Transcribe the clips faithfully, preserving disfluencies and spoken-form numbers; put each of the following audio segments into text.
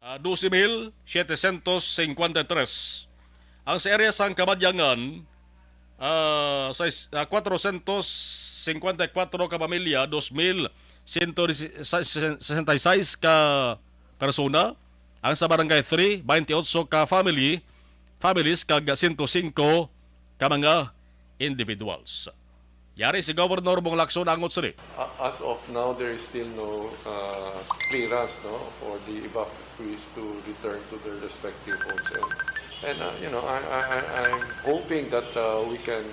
ah, doce mil setecientos cincuenta y tres. Ang sa area sang Kamadyangan, ah, sais-, ah, cuatrocientos cincuenta y cuatro ka pamilya, dos mil ciento sesenta y seis ka persona. Ang sa Barangay three, twenty-eight ka family, families, kag ciento cinco ka mga individuals. Yari si Governor Bong Lacson angot sini. Uh, as of now, there is still no uh, clearance, no, for the evacuees to return to their respective homes. And, and uh, you know, I, I, I- I'm hoping that uh, we can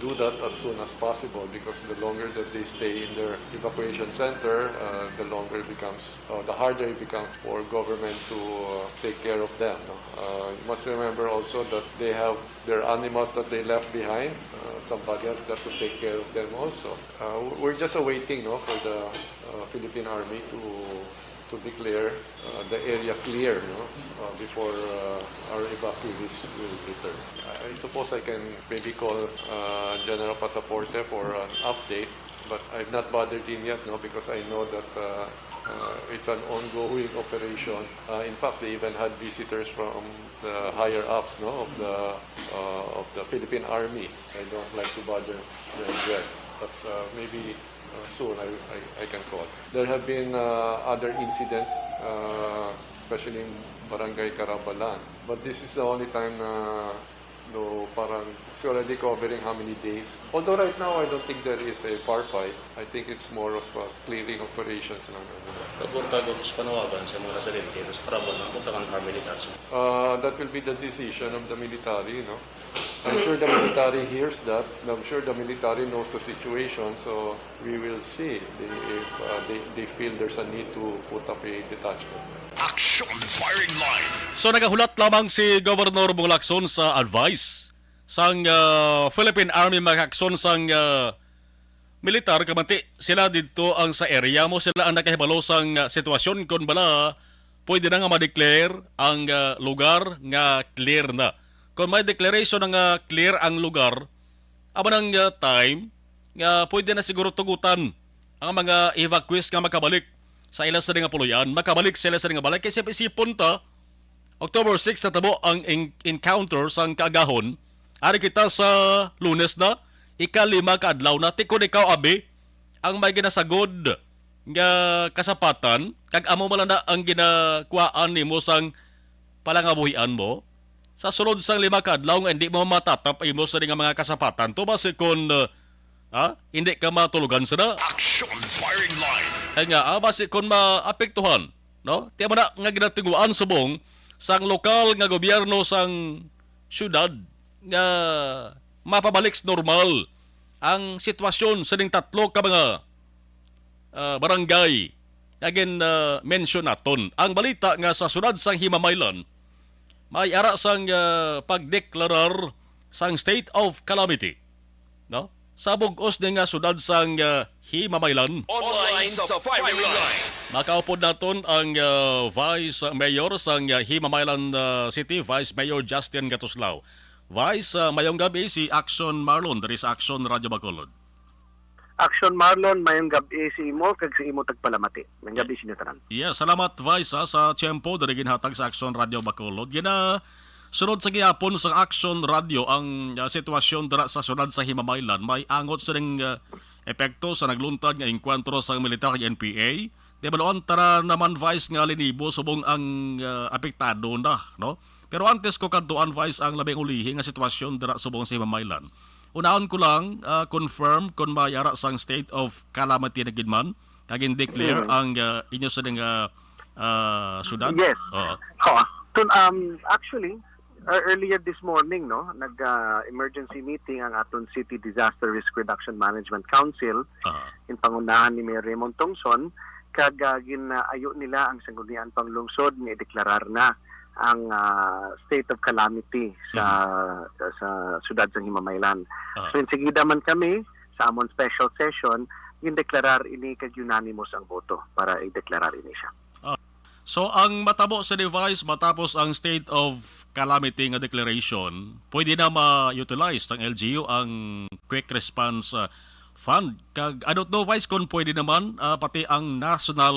do that as soon as possible, because the longer that they stay in their evacuation center, uh, the longer it becomes, or the harder it becomes for government to uh, take care of them. No? Uh, you must remember also that they have their animals that they left behind. Uh, somebody has got to take care of them also. Uh, we're just awaiting, no, for the uh, Philippine Army to to declare uh, the area clear, no, uh, before uh, our evacuees will return. I, I suppose I can maybe call uh, General Pasaporte for an update, but I've not bothered him yet, no, because I know that uh, uh, it's an ongoing operation. Uh, in fact, they even had visitors from the higher ups, no, of the uh, of the Philippine Army. I don't like to bother them yet, but uh, maybe uh, soon I, I, I can call. There have been uh, other incidents, uh, especially in Barangay Carabalan. But this is the only time na, no, parang it's already covering how many days. Although right now, I don't think there is a firefight. I think it's more of a clearing operations lang. Ano. Pagurtagon sa panawagan sa mga residente sa Carabalan, ang butang ang army detachment. Uh, that will be the decision of the military, no? I'm sure the military hears that. I'm sure the military knows the situation, so we will see the- if uh, they, they feel there's a need to put up a detachment. Action firing line. So nagahulat lamang si Governor Bong Lacson sa advice sang ah, Philippine Army, makakson sang ah, militar, kamanti sila didto ang sa area mo, sila ang nakahibalo sang ah, sitwasyon kon bala pwede na nga ma-declare ang ah, lugar nga clear na. Kon may declaration na nga clear ang lugar, amo nang ah, time nga pwede na siguro tugutan ang mga evacuees nga makabalik sa ila sa nga puloy-an, makabalik sila sa nga balay. Kay sa isipon ta, October six natabo ang en- encounter sang kaagahon. Ari kita sa Lunes na, ikalima ka adlaw na. Ti kon ikaw, abi, ang may ginasagod nga kasapatan, kag amo man lang na ang ginakuhaan nimo sang palangabuhian mo, sa sulod sang lima ka adlaw nga hindi mo matatap ang imo sa nga mga kasapatan, to basi kon, uh, ha, hindi ka matulugan sa na. Action firing line. Kaya nga, ah, basi kon maapektuhan, no? Tiyan mo na nga ginatinguan subong sang lokal nga gobyerno sang syudad nga mapabalik sa normal ang sitwasyon sa ning tatlo ka mga ah, barangay nga gin, ah, mention naton. Ang balita nga sa siyudad sang Himamaylan may ara sang ah, pagdeklarar sang state of calamity, no? Sa bug-os ni nga siyudad sang ah, Himamaylan. Online sa firing line. Makaupod naton ang ah, Vice Mayor sang ah, Himamaylan ah, City, Vice Mayor Justin Gatuslao. Vice, ah, mayong gabi, si Action Marlon diri sa Action Radio Bacolod. Action Marlon, mayong gab-i sa imo kag sa imo tagpalamati. Mayong gab-i sa inyo tanan. Yes, salamat, Vice, ha, sa tiyempo diri ginhatag sa Action Radio Bacolod. Gina sunod sa gihapon sa Action Radio ang ah, sitwasyon dira sa siyudad sa Himamaylan. May angot sining ah, epekto sa nagluntad nga engkwentro sa militar kag N P A. Di ba, noon, tara naman, Vice, nga linibo subong ang ah, apektado na, no? Pero antes ko kadtuan, Vice, ang labing ulihi nga sitwasyon dira subong sa Himamaylan, unahon ko lang, ah, confirm kon may ara sang state of calamity na gid man, kag in-declare Mm. ang, ah, inyo sa nga, ah, syudad? Yes. Oo. Oo. Tun-, um, actually, uh, earlier this morning, no, nag, ah, emergency meeting ang aton City Disaster Risk Reduction Management Council, Aha. in pangunahan ni Mayor Raymond Tongson, kag, ah, gin-ayo nila ang Sangguniang Panglungsod nga ideklarar na ang, ah, state of calamity sa, sa, sa siyudad sang Himamaylan. Ah. So, insegida man kami sa amon special session, gindeklarar ini kag unanimous ang boto para ideklarar ini siya. Ah. So, ang matabo sa device matapos ang state of calamity nga declaration, pwede na ma-utilize ng L G U ang quick response, ah, fund. Kag, I don't know, Vice, kung pwede naman, ah, pati ang national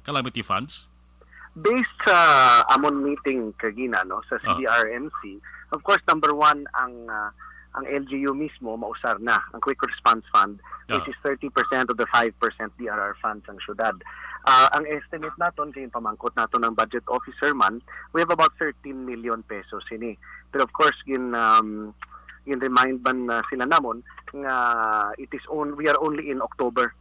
calamity funds? Based sa amon meeting kagina, no, sa Ah. C D R M C, of course, number one, ang, ah, ang L G U mismo mausar na ang Quick Response Fund, which Ah. is thirty percent of the five percent D R R funds ang syudad. Ah, ang estimate naton, kay pamangkot naton ang budget officer man, we have about thirteen million pesos ini. Pero of course, gin, um, gin-remind man, ah, sila namon nga it is on, we are only in October.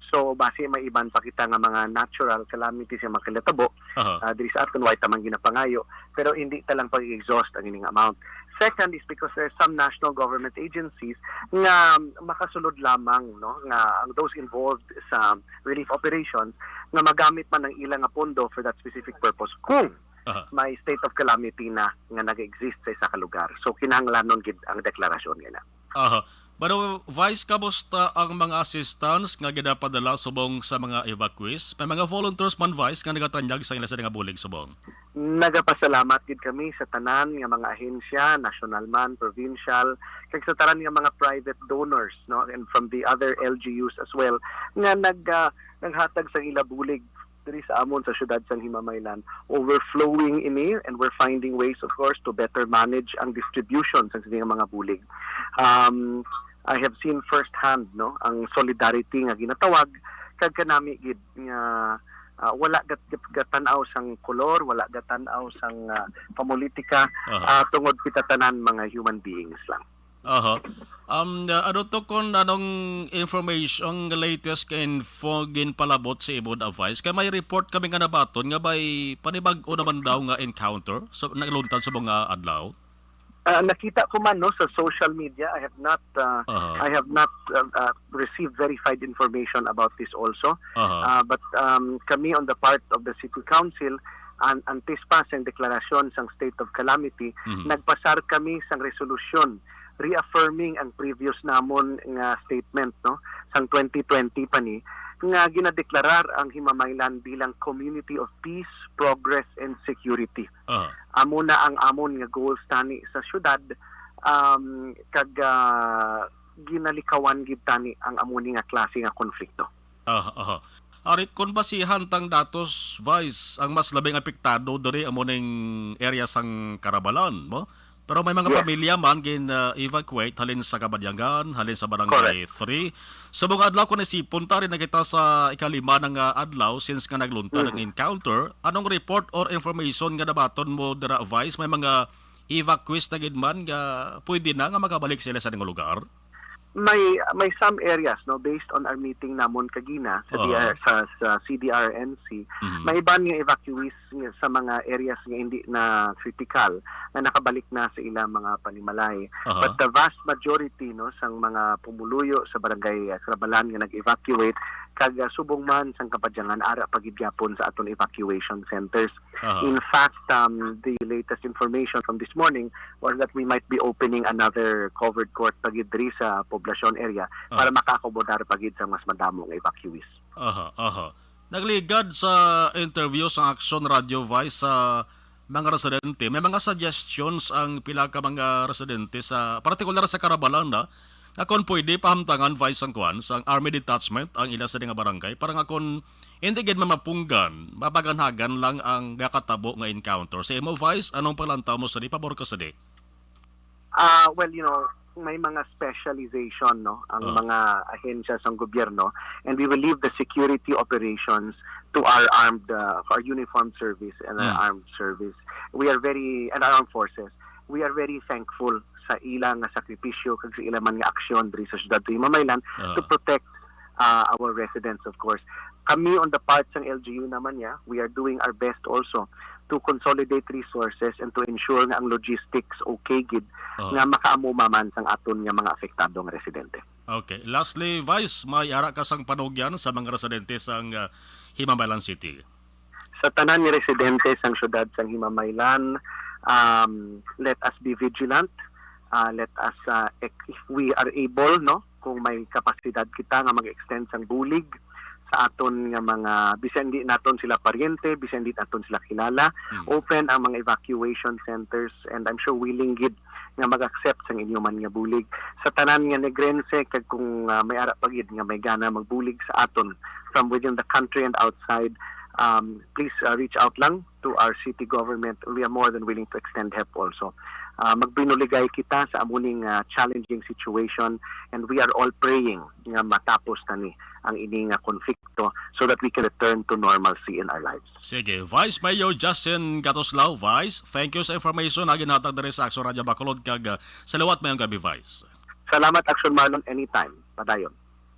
So, basi may iban pa kita nga mga natural calamities nga makahitabo, Aha. ah, diri sa aton, way ta man ginapangayo, pero hindi ta lang pag-exhaust ang ining amount. Second is because there's some national government agencies nga makasulod lamang, no, nga ang those involved sa relief operations nga magamit man ang ila nga pondo for that specific purpose kung Aha. may state of calamity na nga nag-exist sa isa ka lugar. So, kinahanglanon gid ang deklarasyon nga na. Aha. Pero, Vice, kamusta ang mga assistance nga ginapadala subong sa mga evacuees? May mga volunteers man, Vice, nga nagatanyag sa ila sa nga bulig subong? Nagapasalamat gid kami sa tanan nga mga ahensya, national man, provincial, kag sa tanan nga mga private donors, no, and from the other L G Us as well, nga nag, ah, naghatag sa ila bulig diri sa amon sa siyudad sang Himamaylan. Overflowing ini, and we're finding ways, of course, to better manage ang distribution sa sining mga bulig. Um, I have seen firsthand, no, ang solidarity nga ginatawag, kag kanami gid nga, ah, wala gat-, gat-, gatan-aw sang kolor, wala gatan-aw sang, ah, pamulitika, Aha. ah, tungod kita tanan mga human beings lang. Aha. Um, uh, ano to, kung anong information, ang latest ka info ginpalabot sa imong, Vice? Kay may report kami nga nabaton nga may panibag-o naman daw nga encounter sa nagluntad sa mga adlaw. Ah, nakita ko man, no, sa social media. I have not, ah, Aha. I have not, ah, ah, received verified information about this also. Aha. Ah, but, um, kami on the part of the city council, an-, antes pa sang deklarasyon sang state of calamity, Mhm. nagpasar kami sang resolusyon reaffirming ang previous namon nga statement, no, sang twenty twenty pa ni, nga ginadeklarar ang Himamaylan bilang community of peace, progress, and security. Aha. Amo na ang amon nga goals tani sa syudad, um, kag, ah, ginalikawan gid tani ang amo ni nga klase nga konflikto. Aha, aha. Ari, kung basihan tang datos, Vice, ang mas labing apektado diri amo ning area sang Carabalan, mo? Pero may mga Yes. pamilya man gin, uh, evacuate halin sa Kabadyangan, halin sa Barangay Correct. three. Sa mga adlaw, kung isipon ta, ari na kita sa ikalima na nga adlaw since nga nagluntad ang Mhm. encounter. Anong report or information nga nabaton mo dira, Vice? May mga evacuees na gid man nga pwede na nga makabalik sila sa ilang lugar? May, may some areas, no, based on our meeting namon kagina sa Oo. D R, sa, sa C D R N C, Mhm. may iban nga evacuees nga sa mga areas nga hindi na critical nga nakabalik na sa ilang mga panimalay. Aha. But the vast majority, no, sang mga pumuluyo sa barangay, ah, Carabalan nga nag-evacuate, kag, ah, subong man sang Kabadyangan, ara pa gid gyapon sa aton evacuation centers. Aha. In fact, um, the latest information from this morning was that we might be opening another covered court pa gid diri sa poblasyon area Ah. para makaakomodar pa gid sa mas madamo nga evacuees. Aha, aha. Nagligad sa interview sa Action Radio, Vice, sa mga residente, may mga suggestions ang pila ka mga residente sa, partikular sa Carabalan na, nga kung pwede pahamtangan, Vice, ang kwan, sa army detachment ang ila sa nga barangay para nga kung hindi gid mamapunggan, mapaganhagan lang ang gakatabo nga encounter. Sa imo, Vice, anong paglantaw mo sa di pabor ka sa di? Ah, well, you know, may mga specialization, no, ang Ah. mga ahensya sang gobyerno, and we will leave the security operations to our armed, uh, our uniformed service and our Hmm. armed service. We are very, and our armed forces, we are very thankful sa ila nga sakripisyo kag sa ila man nga aksyon diri sa siyudad sa Himamaylan Ah. to protect, uh, our residents, of course. Kami on the part sang L G U naman niya, we are doing our best also to consolidate resources and to ensure nga ang logistics okay gid Ah. nga makaamuma man sang aton nga mga apektado nga residente. Okay. Lastly, Vice, may ara ka sang panugyan sa mga residente sang, ah, Himamaylan City? Sa tanan nga residente sang siyudad sang Himamaylan, um, let us be vigilant. Ah, let us, ah, ex-, if we are able, no, kung may kapasidad kita nga mag-extend sang bulig sa aton nga mga, bisan di naton sila paryente, bisan di naton sila kilala, Hmm. open ang mga evacuation centers, and I'm sure willing gid nga mag-accept sang inyo man nga bulig. Sa tanan nga Negrense, kag kung, ah, may ara pa gid nga may gana magbulig sa aton from within the country and outside, um, please, uh, reach out lang to our city government. We are more than willing to extend help also. Uh, magbinuligay kita sa amuning, uh, challenging situation, and we are all praying nga matapos na ni ang ining, uh, konflikto so that we can return to normalcy in our lives. Sige, Vice Mayor Justin Gatoslao, Vice, thank you sa information na ginhatag diri sa Aksyon Radio Bacolod, kag, uh, sa liwat mayong gabi, Vice. Salamat, Aksyon Marlon, anytime. Padayon.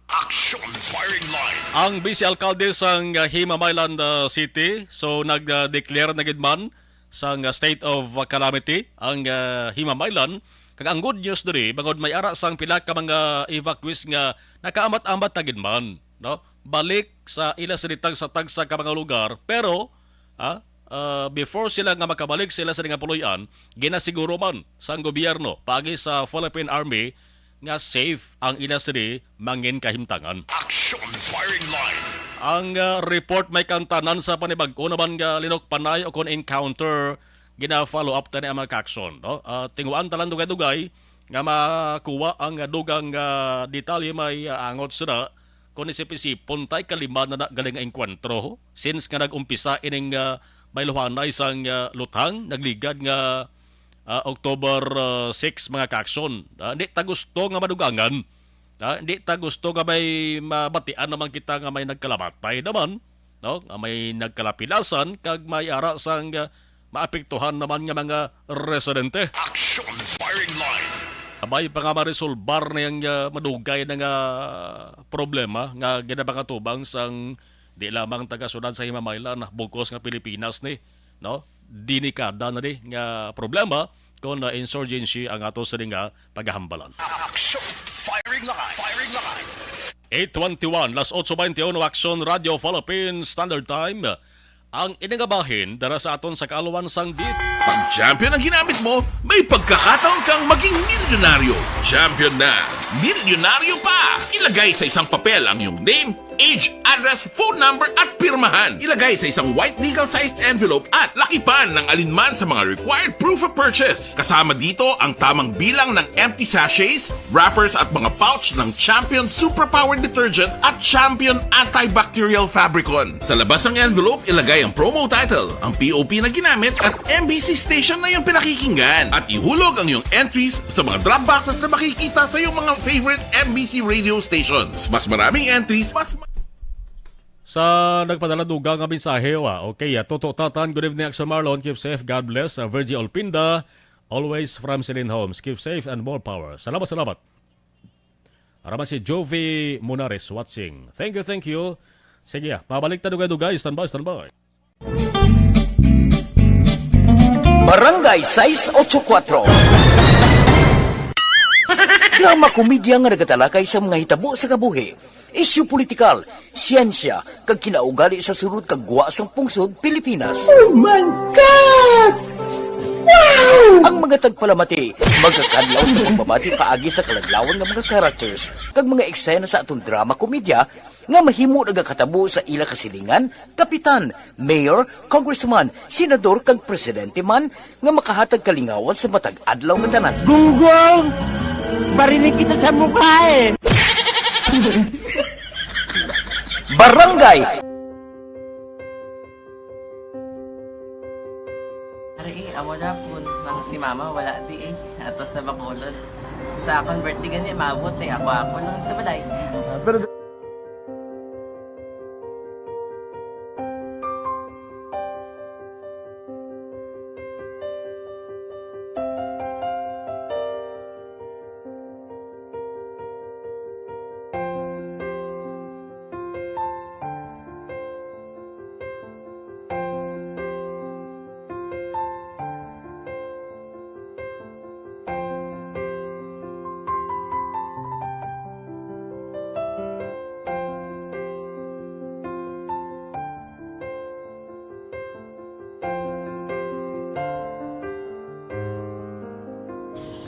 Action Firing Line. Ang Vice Alkalde sang, uh, Himamaylan, uh, City, so nag-declare na gid man sang, uh, state of, uh, calamity ang, uh, Himamaylan. Kag ang good news diri, bangod may ara sang pila ka mga evacuees nga nakaamat-amat na gid man, no? Balik sa ila sini tagsa-tagsa ka mga lugar, pero, ah, ah, before sila nga makabalik sa ila sini nga puloy-an, ginasiguro man sang gobyerno paagi sa Philippine Army nga safe ang ila sini mangin kahimtangan. Action Firing Line. Ang, ah, report may kantanan sa panibag-o naman nga linukpanay o kon encounter, gina-follow up tani ang mga kaaksyon, no? Ah, tinguhaan ta lang dugay-dugay nga makuha ang dugang, ah, detalye may, ah, angot sina kon isip-isipon tay kalima na na gali nga engkwentro since nga nag-umpisa ining, ah, may luhanay sang, ah, luthang nagligad nga, ah, October, ah, six, mga kaaksyon. Ah, di ta gusto nga madugangan. Ah, di ta gusto nga may mabatian naman kita nga may nagkalamatay naman, no? Nga may nagkalapilasan kag may ara sang, ah, maapektuhan naman nga mga residente. Action Firing Line. Abay pa nga maresolbar na yang, ah, madugay na nga problema nga ginapangatubang sang di lamang taga-syudad sa Himamaylan, bugkos nga Pilipinas ni, no? Delikada na ni nga problema kon, ah, insurgency ang ato sini nga pagahambalan. Action Firing Line. Firing Line. Eight twenty-one, las otso twenty-uno, Action Radio Philippines Standard Time. Ang ini nga bahin dara sa aton sa kaalwan sang D I F. Pag champion ang ginamit mo, may pagkakataon kang maging milyonaryo. Champion na, milyonaryo pa! Ilagay sa isang papel ang iyong name, age, address, phone number, at pirmahan. Ilagay sa isang white legal-sized envelope at lakipan ng alinman sa mga required proof of purchase. Kasama dito ang tamang bilang ng empty sachets, wrappers, at mga pouch ng Champion Superpower Detergent at Champion Antibacterial Fabricon. Sa labas ng envelope, ilagay ang promo title, ang P O P na ginamit, at M B C station na iyong pinakikinggan. At ihulog ang iyong entries sa mga drop boxes na makikita sa iyong mga favorite M B C radio stations. Mas maraming entries, mas ma- Sa nagpadala dugang nga mensahe, wa? Okay, ah, Toto Tatan, good evening, Action Marlon. Keep safe, God bless. Ah, Virgie Olpinda, always from Celine Homes. Keep safe and more power. Salamat, salamat. Ara man si Jovi Munares watching. Thank you, thank you. Sige, ah, pabalik ta dugay-dugay. Standby, standby. Barangay sais otso kuwatro. Drama komedya nga nagatalakay sa mga hitabo sa kabuhi, isyu politikal, siyensya, kag kinaugali sa sulod kag gwa sang pungsod Pilipinas. Oh my God! Wow! Ang mga tagpalamati magakadlaw sa pagbabati paagi sa kaladlawan nga mga characters kag mga eksena sa aton drama komedya nga mahimo nagakatabo sa ila kasilingan, kapitan, mayor, congressman, senador, kag presidente man nga makahatag kalingawan sa matag adlaw nga tanan. Gunggong! Barinig kita sa mukha eh! Barangay! Ari, eh, amo na po, nang si mama wala di eh. Ato sa Bacolod. Sa akon birthday gani, maabot eh. Ako, ako lang sa balay. Ah, pero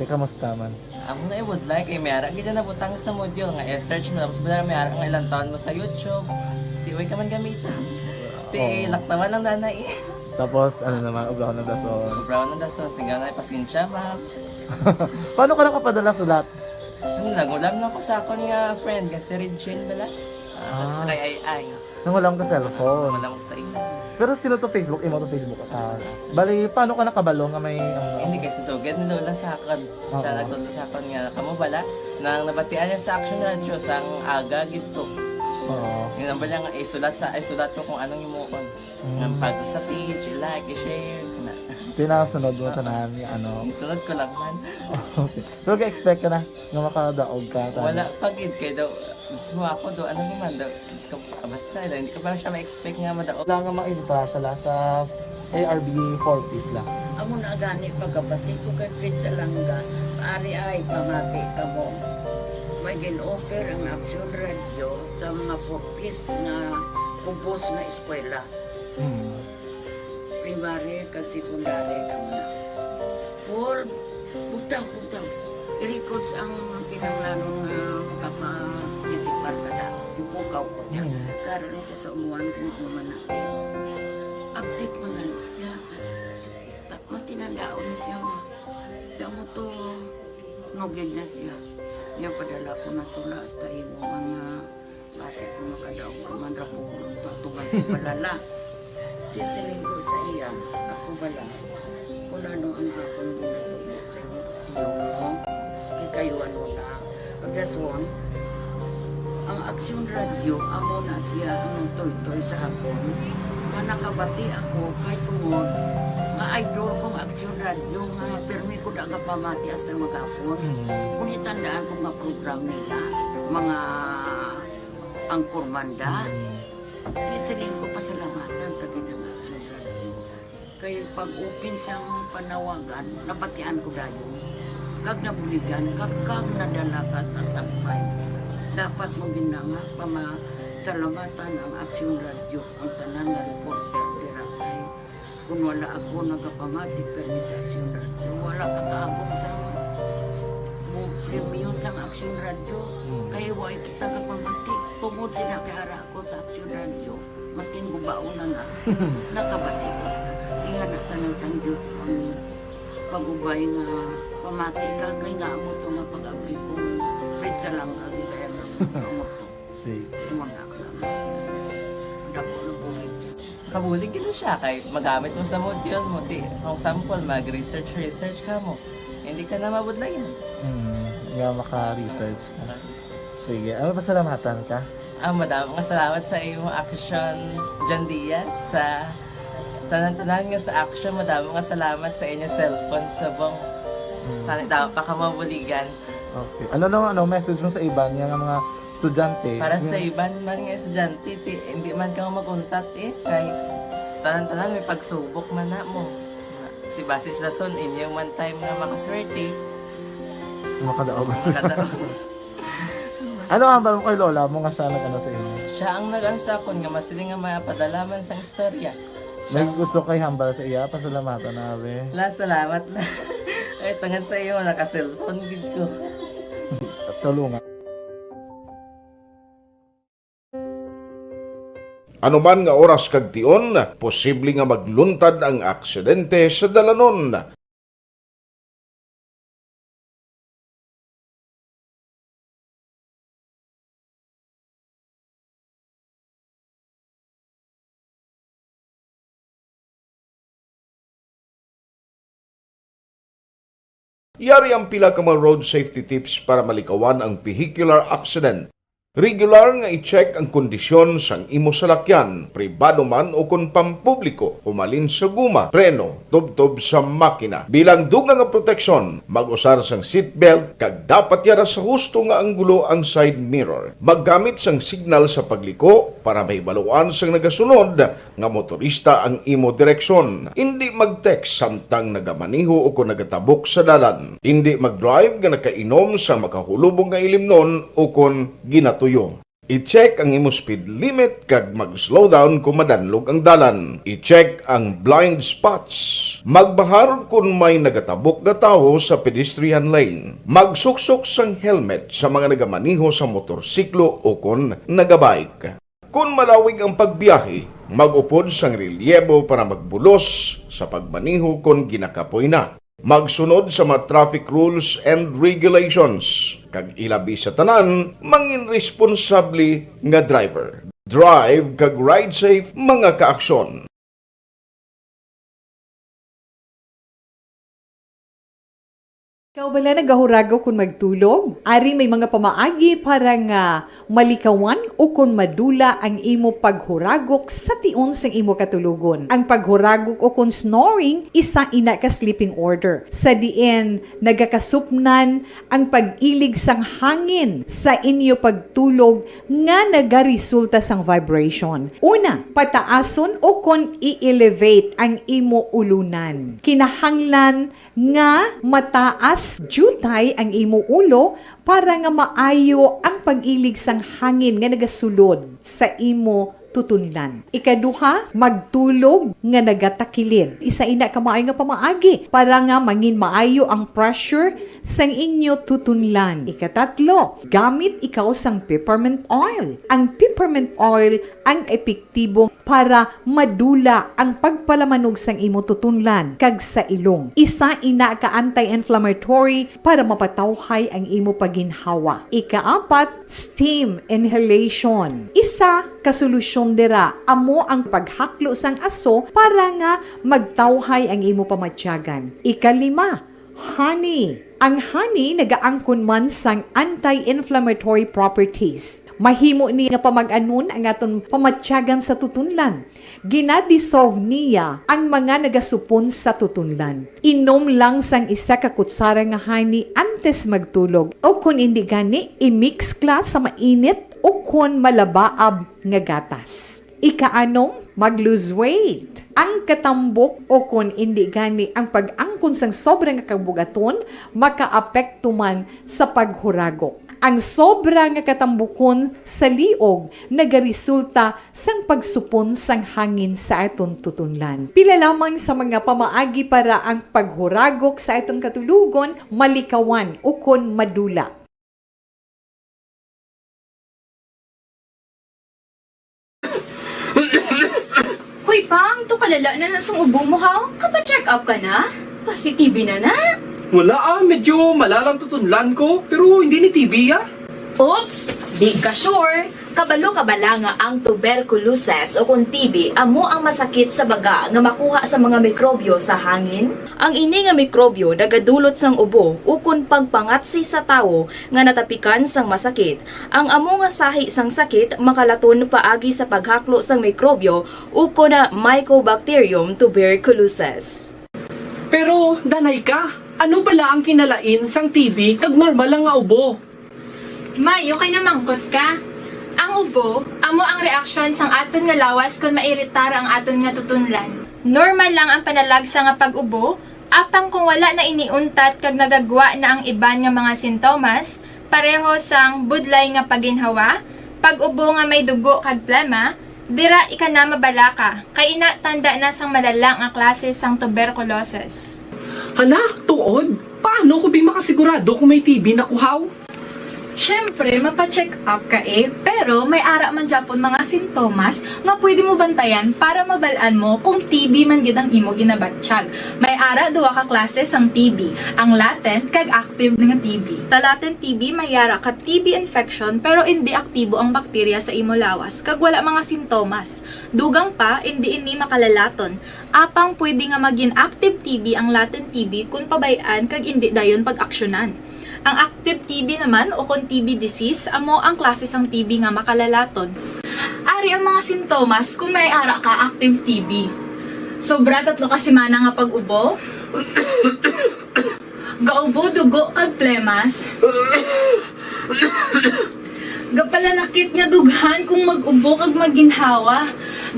Kay kamusta man? Amo na, I would like, eh, may ara gid na nabutang sa module nga i-search mo, tapos wala may ara nga ilang taon mo sa YouTube. Di, way ka man gamitan. Di, oo, laktawan lang, nanay. Tapos, ano naman, ubrahon ng dason. Ubrahon ng dason, singgaw na, pasensya, ma'am. Paano ka nakapadala sulat? Ano, nagulam lang ko sa akon nga friend, nga si Regine bala. Ah, ah, sa kay Ay Ay. Nang wala ka cellphone. Wala ko sa imo. Pero sino to Facebook? Imo to Facebook account? Bali, paano ka nakabalo nga may, ano? Hindi, kay si Sugad ni Lola sa akon. Oo. Siya nagtudlo sa akon nga, "Kamo bala?" Nang nabatian niya sa Action Radio, sang aga gid to. Oo. Yun ang bala nga, isulat sa, isulat ko kung anong himuon. Mm. Nang pag sa page, i-like, i-share, na. Kaya nasunod mo Oo. tanan, nga ano. Isunod ko lang man. Okay. Pero ka-expect ka na nga makadaog ka, tama? Wala pa gid, kay daw, gusto mo ako daw, ano naman daw, gusto ko, ah, basta, hindi ko pa siya ma-expect nga madaog. Wala nga maintra sila sa A R B four Ps lang. Amo na gani pagkabati ko kay Fred Salanga, ari ay pamati kamo. May gin-offer ang Action Radio sa mga four Ps nga ubos nga eskwela. Hmm. Primary kag secondary kamo na. Paul, bugtaw, bugtaw. I-records ang kinahanglanon nga makaparticipar ka na. Ipukaw ko niya. Hmm. Karon siya sa umuan kung ano man na. Update man na siya. Ta-, matinandaon na siya, ma. Kaya mo to, nugid na siya. Niya padala ko na tula hasta imo man nga basi ko makadaog ka man ra po, tatugan ko balala. Di siling ko sa iya, ako bala, kung ano ang akong ginatubo sa imo, tiyo mo, kay kayo ano na. Pagdason, ang Aksyon Radio, amo na siya ang nagtoytoy sa akon. Nga nakabati ako, kay tungod, nga idol kong Aksyon Radio, nga pirmi ko da nga pamati hasta maghapon. Mm. Kung itandaan ko nga program nila, mga Anchorman da. Mm. Di siling ko pasalamatan ta gid ang Action Radio. Kay pag-open sang panawagan, nabatian ko dayon. Kag nabuligan, kag, kag nadala ka sa tagpay. Dapat mo gid na nga pamasalamatan ang Action Radio, ang tanan nga reporter dira kay Kung wala ako nagapamati kani sa Aksyon Radio, wala ka kaabot sa mo premyo sang Aksyon Radio. Hmm. Kay wa kita gapamati. Tungod sila kay ara ako sa Aksyon Radio, maskin gubaon na na, nakabati ko. Iya na tanan sang Diyos ang pag-ubay nga pamati ka kay nga amo to nga pag-abli ko, Fred Salanga, gid kaya nga amo to. Sige. Imo na ako lang. Dako na bulig. Kabulig gid na siya kay magamit mo sa module mo. Di, kung sample, mag-research, research ka mo. Hindi ka na mabudlayan. Hmm, nga maka-research ka. Maka-research. Sige, ano, pasalamatan ka? Ah, madamo nga salamat sa imong Action, John Diaz, sa tanan-tanan nga sa Action. Madamo nga salamat sa inyong cellphone subong. Hmm. Tani daw pa ka mabuligan. Okay. Ano naman, ano, message mo sa iban nga, nga mga estudyante? Para sa Yung iban man nga estudyante, ti, hindi man ka mag-untat eh. Kay tanan-tanan may pagsubok man na mo. Ti basis lason, inyo man time nga makaswerte. Makadaog. Makadaog. Ano ang hambal mo kay lola mo nga siya nag-ano sa imo? Siya ang nag-ano sa akon nga masiling nga mapadala man sang istorya. May gusto kay hambal sa iya, pasalamatan na, be. La, salamat na. Ay, tungod sa iyo, naka-cellphone gid ko. Tulungan. Anuman nga oras kag tion, posible nga magluntad ang aksidente sa dalanon. Yari ang pila ka mga road safety tips para malikawan ang vehicular accident. Regular nga i-check ang kondisyon sang imo salakyan, pribado man o kon pampubliko, humalin sa guma, preno, tubtob sa makina. Bilang dugang nga proteksyon, mag-usar sang seatbelt kag dapat yara sa husto nga anggulo ang side mirror. Maggamit sang signal sa pagliko para mahibaluan sang nagasunod nga motorista ang imo direksyon. Indi mag-text samtang nagamaneho o kon nagatabok sa dalan. Indi mag-drive nga nakainom sa makahulubong nga ilimnon o kon ginatuyo. I-check ang imo speed limit kag mag-slow down kon madanlog ang dalan. I-check ang blind spots. Magbahar kon may nagatabok nga tawo sa pedestrian lane. Magsuksok sang helmet sa mga nagamaneho sa motorsiklo o kon nagabike. Kon malawig ang pagbiyahe, mag-upod sang relyebo para magbulos sa pagmaneho kon ginakapoy na. Magsunod sa mga traffic rules and regulations, kag ilabi sa tanan, mangin responsable nga driver. Drive kag ride safe, mga kaaksyon. Ikaw bala nagahuragok kon magtulog? Ari may mga pamaagi para nga malikawan ukon madula ang imo paghuragok sa tion sang imo katulogon. Ang paghuragok ukon snoring, isa ina ka sleeping order, sa diin nagakasupnan ang pag-ilig sang hangin sa inyo pagtulog nga nagaresulta sang vibration. Una, pataason ukon i-elevate ang imo ulunan. Kinahanglan nga mataas diutay ang imo ulo para nga maayo ang pag-ilig sang hangin nga nagasulod sa imo tutunlan. Ikaduha, magtulog nga nagatakilid. Isa ina ka maayo nga pamaagi para nga mangin maayo ang pressure sang inyo tutunlan. Ikatatlo, gamit ikaw sang peppermint oil. Ang peppermint oil ang epektibo para madula ang pagpalamanog sang imo tutunlan kag sa ilong. Isa ina ka anti-inflammatory para mapatawhay ang imo paginhawa. Ikaapat, steam inhalation. Isa ka solusyon dira amo ang paghaklo sang aso para nga magtawhay ang imo pamatyagan. Ikalima, honey. Ang honey nagaangkon man sang anti-inflammatory properties. Mahimo ni nga pamag-anon ang aton pamatyagan sa tutunlan. Ginadissolve niya ang mga nagasupon sa tutunlan. Inom lang sang isa ka kutsara nga honey antes magtulog, o kon indi gani, i-mix ka sa mainit o kon malabaab nga gatas. Ikaanom, mag-lose weight. Ang katambok o kon indi gani ang pag-angkon sang sobra nga kabugaton makaapekto man sa paghuragok. Ang sobra nga katambukon sa liog nagaresulta sang pagsupon sang hangin sa aton tutunlan. Pila lamang sa mga pamaagi para ang paghuragok sa aton katulogon malikawan ukon madula. Hoy, Pang, to kalala na na sang ubo mo, ha? Kapa-check up ka na? Positive na na? Wala, ah, medyo malalang tutunlan ko, pero hindi ni T B, ah. Oops, di ka sure. Kabalo ka bala nga ang tuberculosis o kon T B amo ang masakit sa baga nga makuha sa mga mikrobyo sa hangin? Ang ini nga mikrobyo nagadulot sang ubo ukon pagpangatsi sa tawo nga natapikan sang masakit. Ang amo nga sahi sang sakit makalaton paagi sa paghaklo sang mikrobyo ukon na Mycobacterium tuberculosis. Pero, danay ka, ano bala ang kinalain sang T B kag normal lang nga ubo? May, okay na mangkot ka. Ang ubo, amo ang reaksyon sang aton nga lawas kon mairitar ang aton nga tutunlan. Normal lang ang panalagsa nga pag-ubo, apang kung wala na ini untat kag nagagwa na ang iban nga mga sintomas, pareho sang budlay nga paginhawa, pag-ubo nga may dugo kag plema, dira ika na mabalaka, kay ina tanda na sang malala nga klase sang tuberculosis. Hala, tuod? Paano ko bi makasigurado kung may T B na kuhaw? Siyempre, mapa-check up ka eh. Pero may ara man gyapon mga sintomas nga pwede mo bantayan para mabal-an mo kung T B man gid ang imo ginabatyag. May ara duha ka klase sang T B, ang latent kag active nga T B. Sa latent T B, may ara ka T B infection pero indi aktibo ang bakterya sa imo lawas kag wala mga sintomas. Dugang pa, indi ini makalalaton. Apang pwede nga magin active T B ang latent T B kon pabay-an kag indi dayon pag-aksyonan. Ang active T B naman, o kon T B disease, amo ang klase sang T B nga makalalaton. Ari ang mga sintomas kon may ara ka active T B. Sobra tatlo ka semana nga pag-ubo. Gaubo dugo kag plemas. Gapalanakit nga dughan kung mag-ubo kag maginhawa.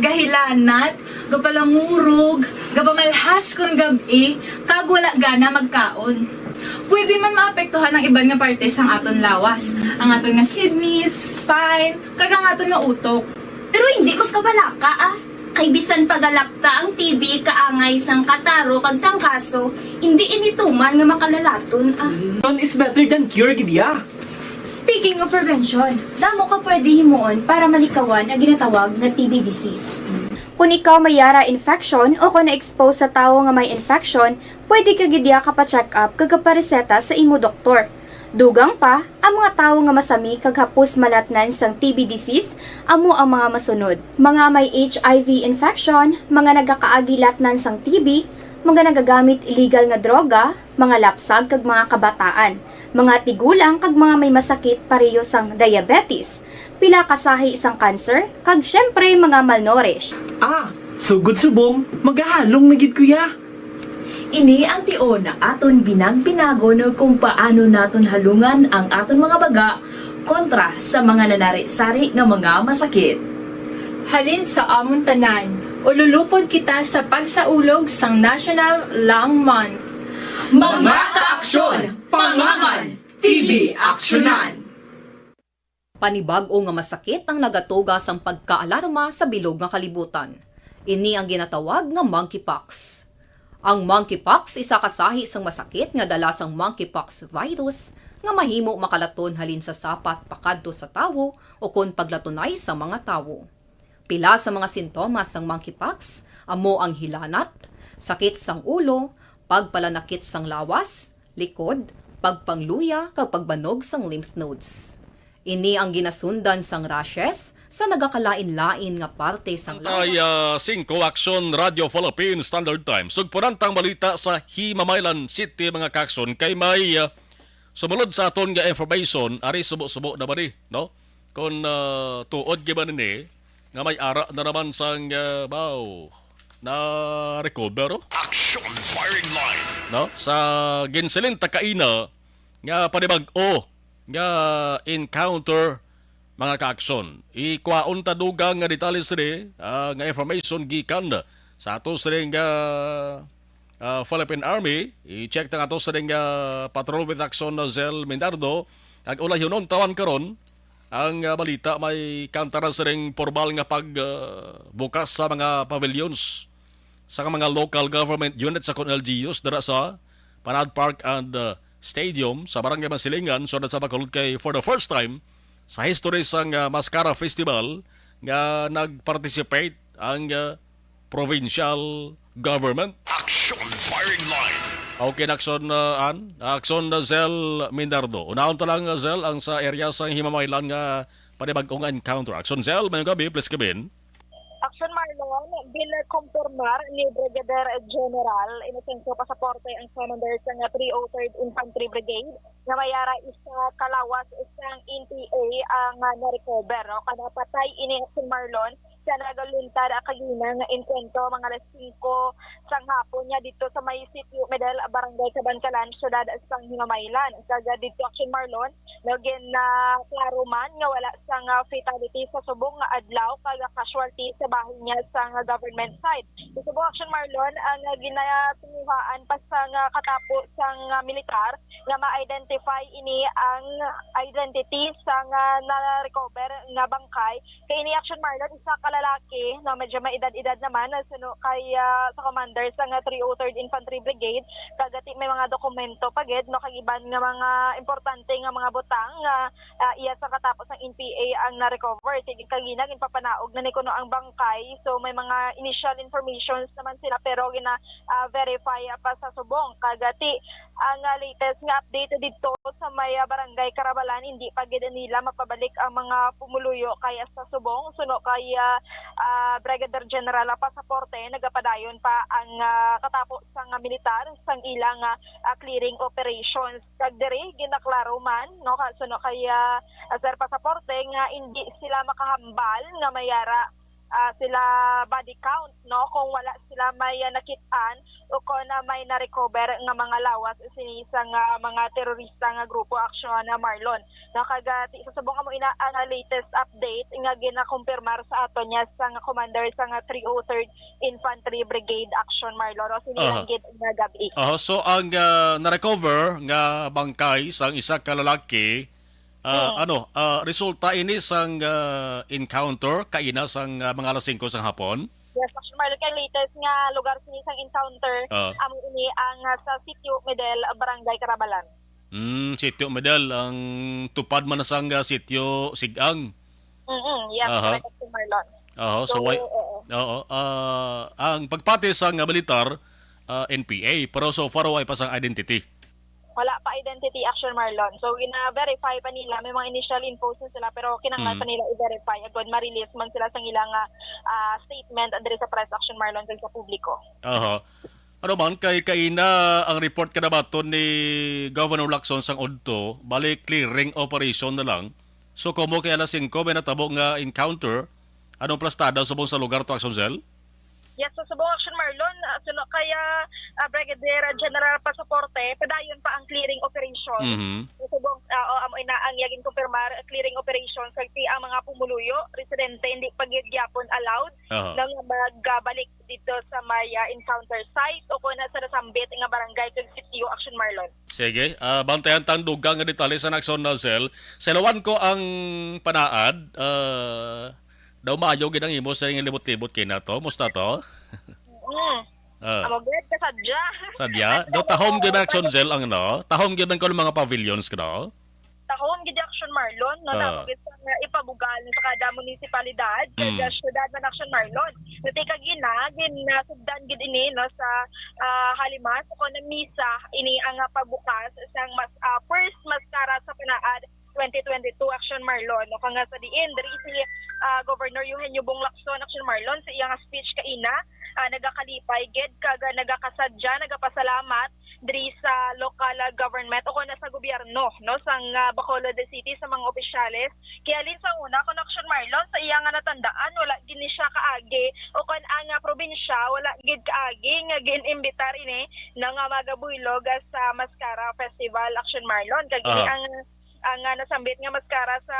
Gahilanat, gapalangurog, gapamalhas kon gab-i, kag wala gana magkaon. Pwede man maapektuhan ang iban nga parte sang aton lawas, ang aton nga kidneys, spine, kag ang aton nga utok. Pero hindi ko kabalaka, ah. Kay bisan pagalapta ang T B kaangay sang kataro kag trangkaso, hindi ini tuman nga makalalaton, ah. Prevention is better than cure, gid ya. Speaking of prevention, damo ka pwede himuon para malikawan ang ginatawag nga T B disease. Kung ikaw may yara infection o kung na-expose sa tawo nga may infection, pwede ka gid ya kapa-check up kag kapareseta sa imo doktor. Dugang pa, ang mga tawo nga masami kag hapos malatnan sang T B disease amo ang mga masunod: mga may H I V infection, mga nagakaagi latnan sang T B, mga nagagamit illegal nga droga, mga lapsag kag mga kabataan, mga tigulang kag mga may masakit pareho sang diabetes, pila ka sahi sang cancer, kag syempre mga malnourished. Ah, sugod subong, magahalong na gid ko ya. Ini ang tion aton binag-binagon kung paano naton halungan ang aton mga baga kontra sa mga nanari-sari nga mga masakit. Halin sa amon tanan, ululupod kita sa pagsaulog sang National Lung Month. Mga kaaksyon, pangaman, T B aksyonan. Panibag-o nga masakit ang nagatuga sang pagkaalarma sa bilog nga kalibutan. Ini ang ginatawag nga monkeypox. Ang monkeypox isa ka sahi sang masakit nga dala sang monkeypox virus nga mahimo makalaton halin sa sapat pakadto sa tawo ukon paglatunay sa mga tawo. Pila sa mga sintomas sang monkeypox amo ang hilanat, sakit sang ulo, pagpalanakit sang lawas, likod, pagpangluya, kag pagbanog sang lymph nodes. Ini ang ginasundan sang rashes sa nagakalain-lain nga parte sang lawas. Ay, ah, singko Aksyon Radio Philippine Standard Time. Sugpunan tang balita sa Himamaylan City, mga kaakson, kay may, ah, sumulod sa aton nga information, ari subo-subo na ba ni, no? Kung, ah, tuod gyud ba nini nga may ara na naman sang, ah, baw, na recover, oh? Action firing line. No? Sa ginsiling ta kaina nga panibag-o nga encounter, mga kaakson. Ikwaon ta dugang nga detalye sini, ah, nga information gikan sa ato sini nga, ah, Philippine Army. I-check ta nga ato sini nga Patrol with Action na Zell Mindardo. Ang ulayonon tawan karon, ang, ah, balita may kanta na sining pormal nga pag, ah, bukas sa mga pavilions sa mga local government units sa kon L G Us dira sa Panad Park and, ah, Stadium sa Barangay Masilingan, siyudad sa Bacolod, kay for the first time sa history sang, ah, Mascara Festival nga nag-participate ang, ah, provincial government. Action firing line. Okay, Action, ah, An. Action, ah, Zell Mindardo. Unahon ta lang, ah, Zell, ang sa area sang Himamaylan nga panibag-o nga encounter. Action Zell, mayong gabi, please come in. Action Marlon, ginakumpirmar ni Brigadier General Inocencio Pasaporte ang commander sa nga three oh third Infantry Brigade nga may ara isa ka lawas sang N P A ang, ah, na-recover, no? Kada patay ini Action Marlon sa nagaluntad, ah, kagina nga engkwentro mga alas singko sang hapon niya dito sa may Sitio Medel, Barangay Kabankalan, Syudad sang Himamaylan. Kag, ah, dito Action Marlon, no, gin, ah, klaro man nga wala sang, ah, fatality sa subong nga adlaw kag, ah, casualty sa bahin niya sang, ah, government site. Sa subong Action Marlon, ang, ah, ginatinguhaan pa sang, ah, katapo sang, ah, militar nga ma-identify ini ang identity sang, ah, na-recover nga bangkay. Kay ini Action Marlon, isa ka lalaki, no, medyo may edad-edad naman, suno kay, ah, sa commander sang three oh third Infantry Brigade, kag ti may mga dokumento pa gid, no, kag iban nga mga importante nga mga butang nga, ah, iya sa katapo sang N P A ang na-recover. Sige, kagina ginpapanaog na ni kuno ang bangkay. So, may mga initial informations naman sila, pero gina, ah, verify pa sa subong. Kag ti ang, ah, latest nga update didto sa may, ah, Barangay Carabalan, hindi pa gid nila mapabalik ang mga pumuluyo kay sa subong, suno kay, ah, ah, Brigadier General Pasaporte, nagapadayon pa ang, ah, katapo sang, ah, militar sang ilang, ah, ah, clearing operations. Kag diri ginaklaro man, no, ka-, suno kay, ah, Sir Pasaporte, nga hindi sila makahambal nga may ara, ah, sila body count, no, kung wala sila may, ah, nakit-an o kung, ah, may na-recover nga mga lawas sini sa nga mga terorista nga grupo Action, ah, Marlon. No, kag, ah, ti-, sa subong amo ina ang, ah, latest update nga ginakumpirmar sa ato niya sa nga commander sa nga three oh third Infantry Brigade Action Marlon. O, sini Aha. lang gid nga gabi. Aha, so ang, ah, na-recover nga bangkay sang isa ka lalaki, ah, Mm. ano, ah, resulta ini sang, ah, encounter kaina sang, ah, mga alas singko sang hapon? Yes, Action Marlon, kay latest nga lugar sini sang encounter, Ah. amo ini ang, ah, sa Sitio Medel, Barangay Carabalan. Mm, Sitio Medel, ang tupad man na sang, ah, Sitio Sigang. Mm-mm, yes, Aha. correct, Action Marlon. Aha, so So, why, oo. oo, ah, ang pagpati sang, ah, militar, ah, N P A, pero so far wala pa sang identity. Wala pa identity, Action Marlon. So, gina-verify pa nila. May mga initial infos na sila, pero kinanglan Mm. pa nila i-verify agod ma-release man sila sang ilang, ah, ah, statement diri sa press, Action Marlon, kag sa publiko. Aha. Ano man, kay kaina ang report kanabaton ni Governor Lacson sang udto, bali clearing operation na lang. So, komo kay alas singko may natabo nga encounter, anong plastada subong sa lugar to, Action Cell? Yes, sa subong, Action Marlon, ah, suno kay, ah, ah, Brigadier General Pasaporte, padayon pa ang clearing operation. Mhm. Sa subong, ah, o, amo ina ang iya ginkumpirmar, clearing operation, kag ti ang mga pumuluyo, residente, hindi pa gid gyapon allowed Aha. na nga magbalik dito sa may, ah, encounter site o kung sa nasambit nga barangay kag sitio, Action Marlon. Sige, ah, bantayan tang dugang nga detalye sa Action Cell. Selawan ko ang panaad, ah, daw maayo gid ang imo sa libot-libot kay nato. Musta to? Mm. Ah. Amo gid, kasadya. Sadya? Kasadya Do tahom na gid ang ako. Action Cell ang, no? Tahom gid ang kuno mga pavilions, no? Tahom gid, Action Marlon, no? Ah. Damo gid sa ipabugal sa kada munisipalidad, Mm. kada syudad man, Action Marlon. Dati kagina, ginasugdan gid ini, no, sa, ah, Halimas, o kon misa, ini ang, ah, pagbukas sang mas, ah, first Maskara sa Panaad twenty twenty-two, Action Marlon, no? Kag nga sa diin, diri si, ah, Governor Eugenio Bong Lacson, Action Marlon, sa iyang speech kaina, ah, nagakalipay gid kag, ah, nagakasadya, nagapasalamat diri sa local, ah, government o kon sa gobyerno, no, sang, ah, Bacolod City, sa mga opisyales. Kay halin sa una, kon, Action Marlon, sa iya nga natandaan, wala gid ni siya kaagi o kon ang, ah, probinsya wala gid kaagi nga gin-imbitar ini, no, nga magabuylog, ah, sa Maskara Festival, Action Marlon. Kag ini Ah. ang ang, ah, nasambit nga Maskara sa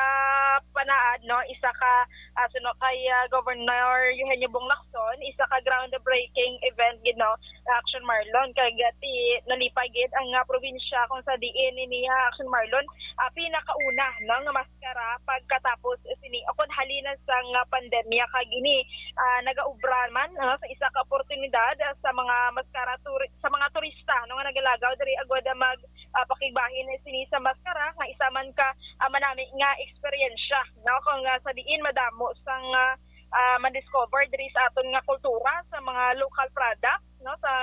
Panaad, no, isa ka, ah, suno kay, ah, Governor Eugenio Bong Lacson, isa ka groundbreaking event gid, no, sa Action Marlon. Kag, ah, ti, nalipay gid ang, ah, probinsya kung sa diin ini, ah, Action Marlon, ah, pinakauna, no, nga maskara pagkatapos sini, o kon halin na sang, ah, pandemya. Kag ini, ah, nagaobra man, no, sa isa ka oportunidad, ah, sa mga maskara turi-, sa mga turista, no, nga nagalagaw diri agud, ah, mag ah, pakigbahin sini sa maskara nga isa man ka, ah, manami nga eksperyensya, no? Kung, ah, sa diin madamo sang, ah, ah, ma-discover diri sa aton nga kultura, sa mga local products, no? Sa,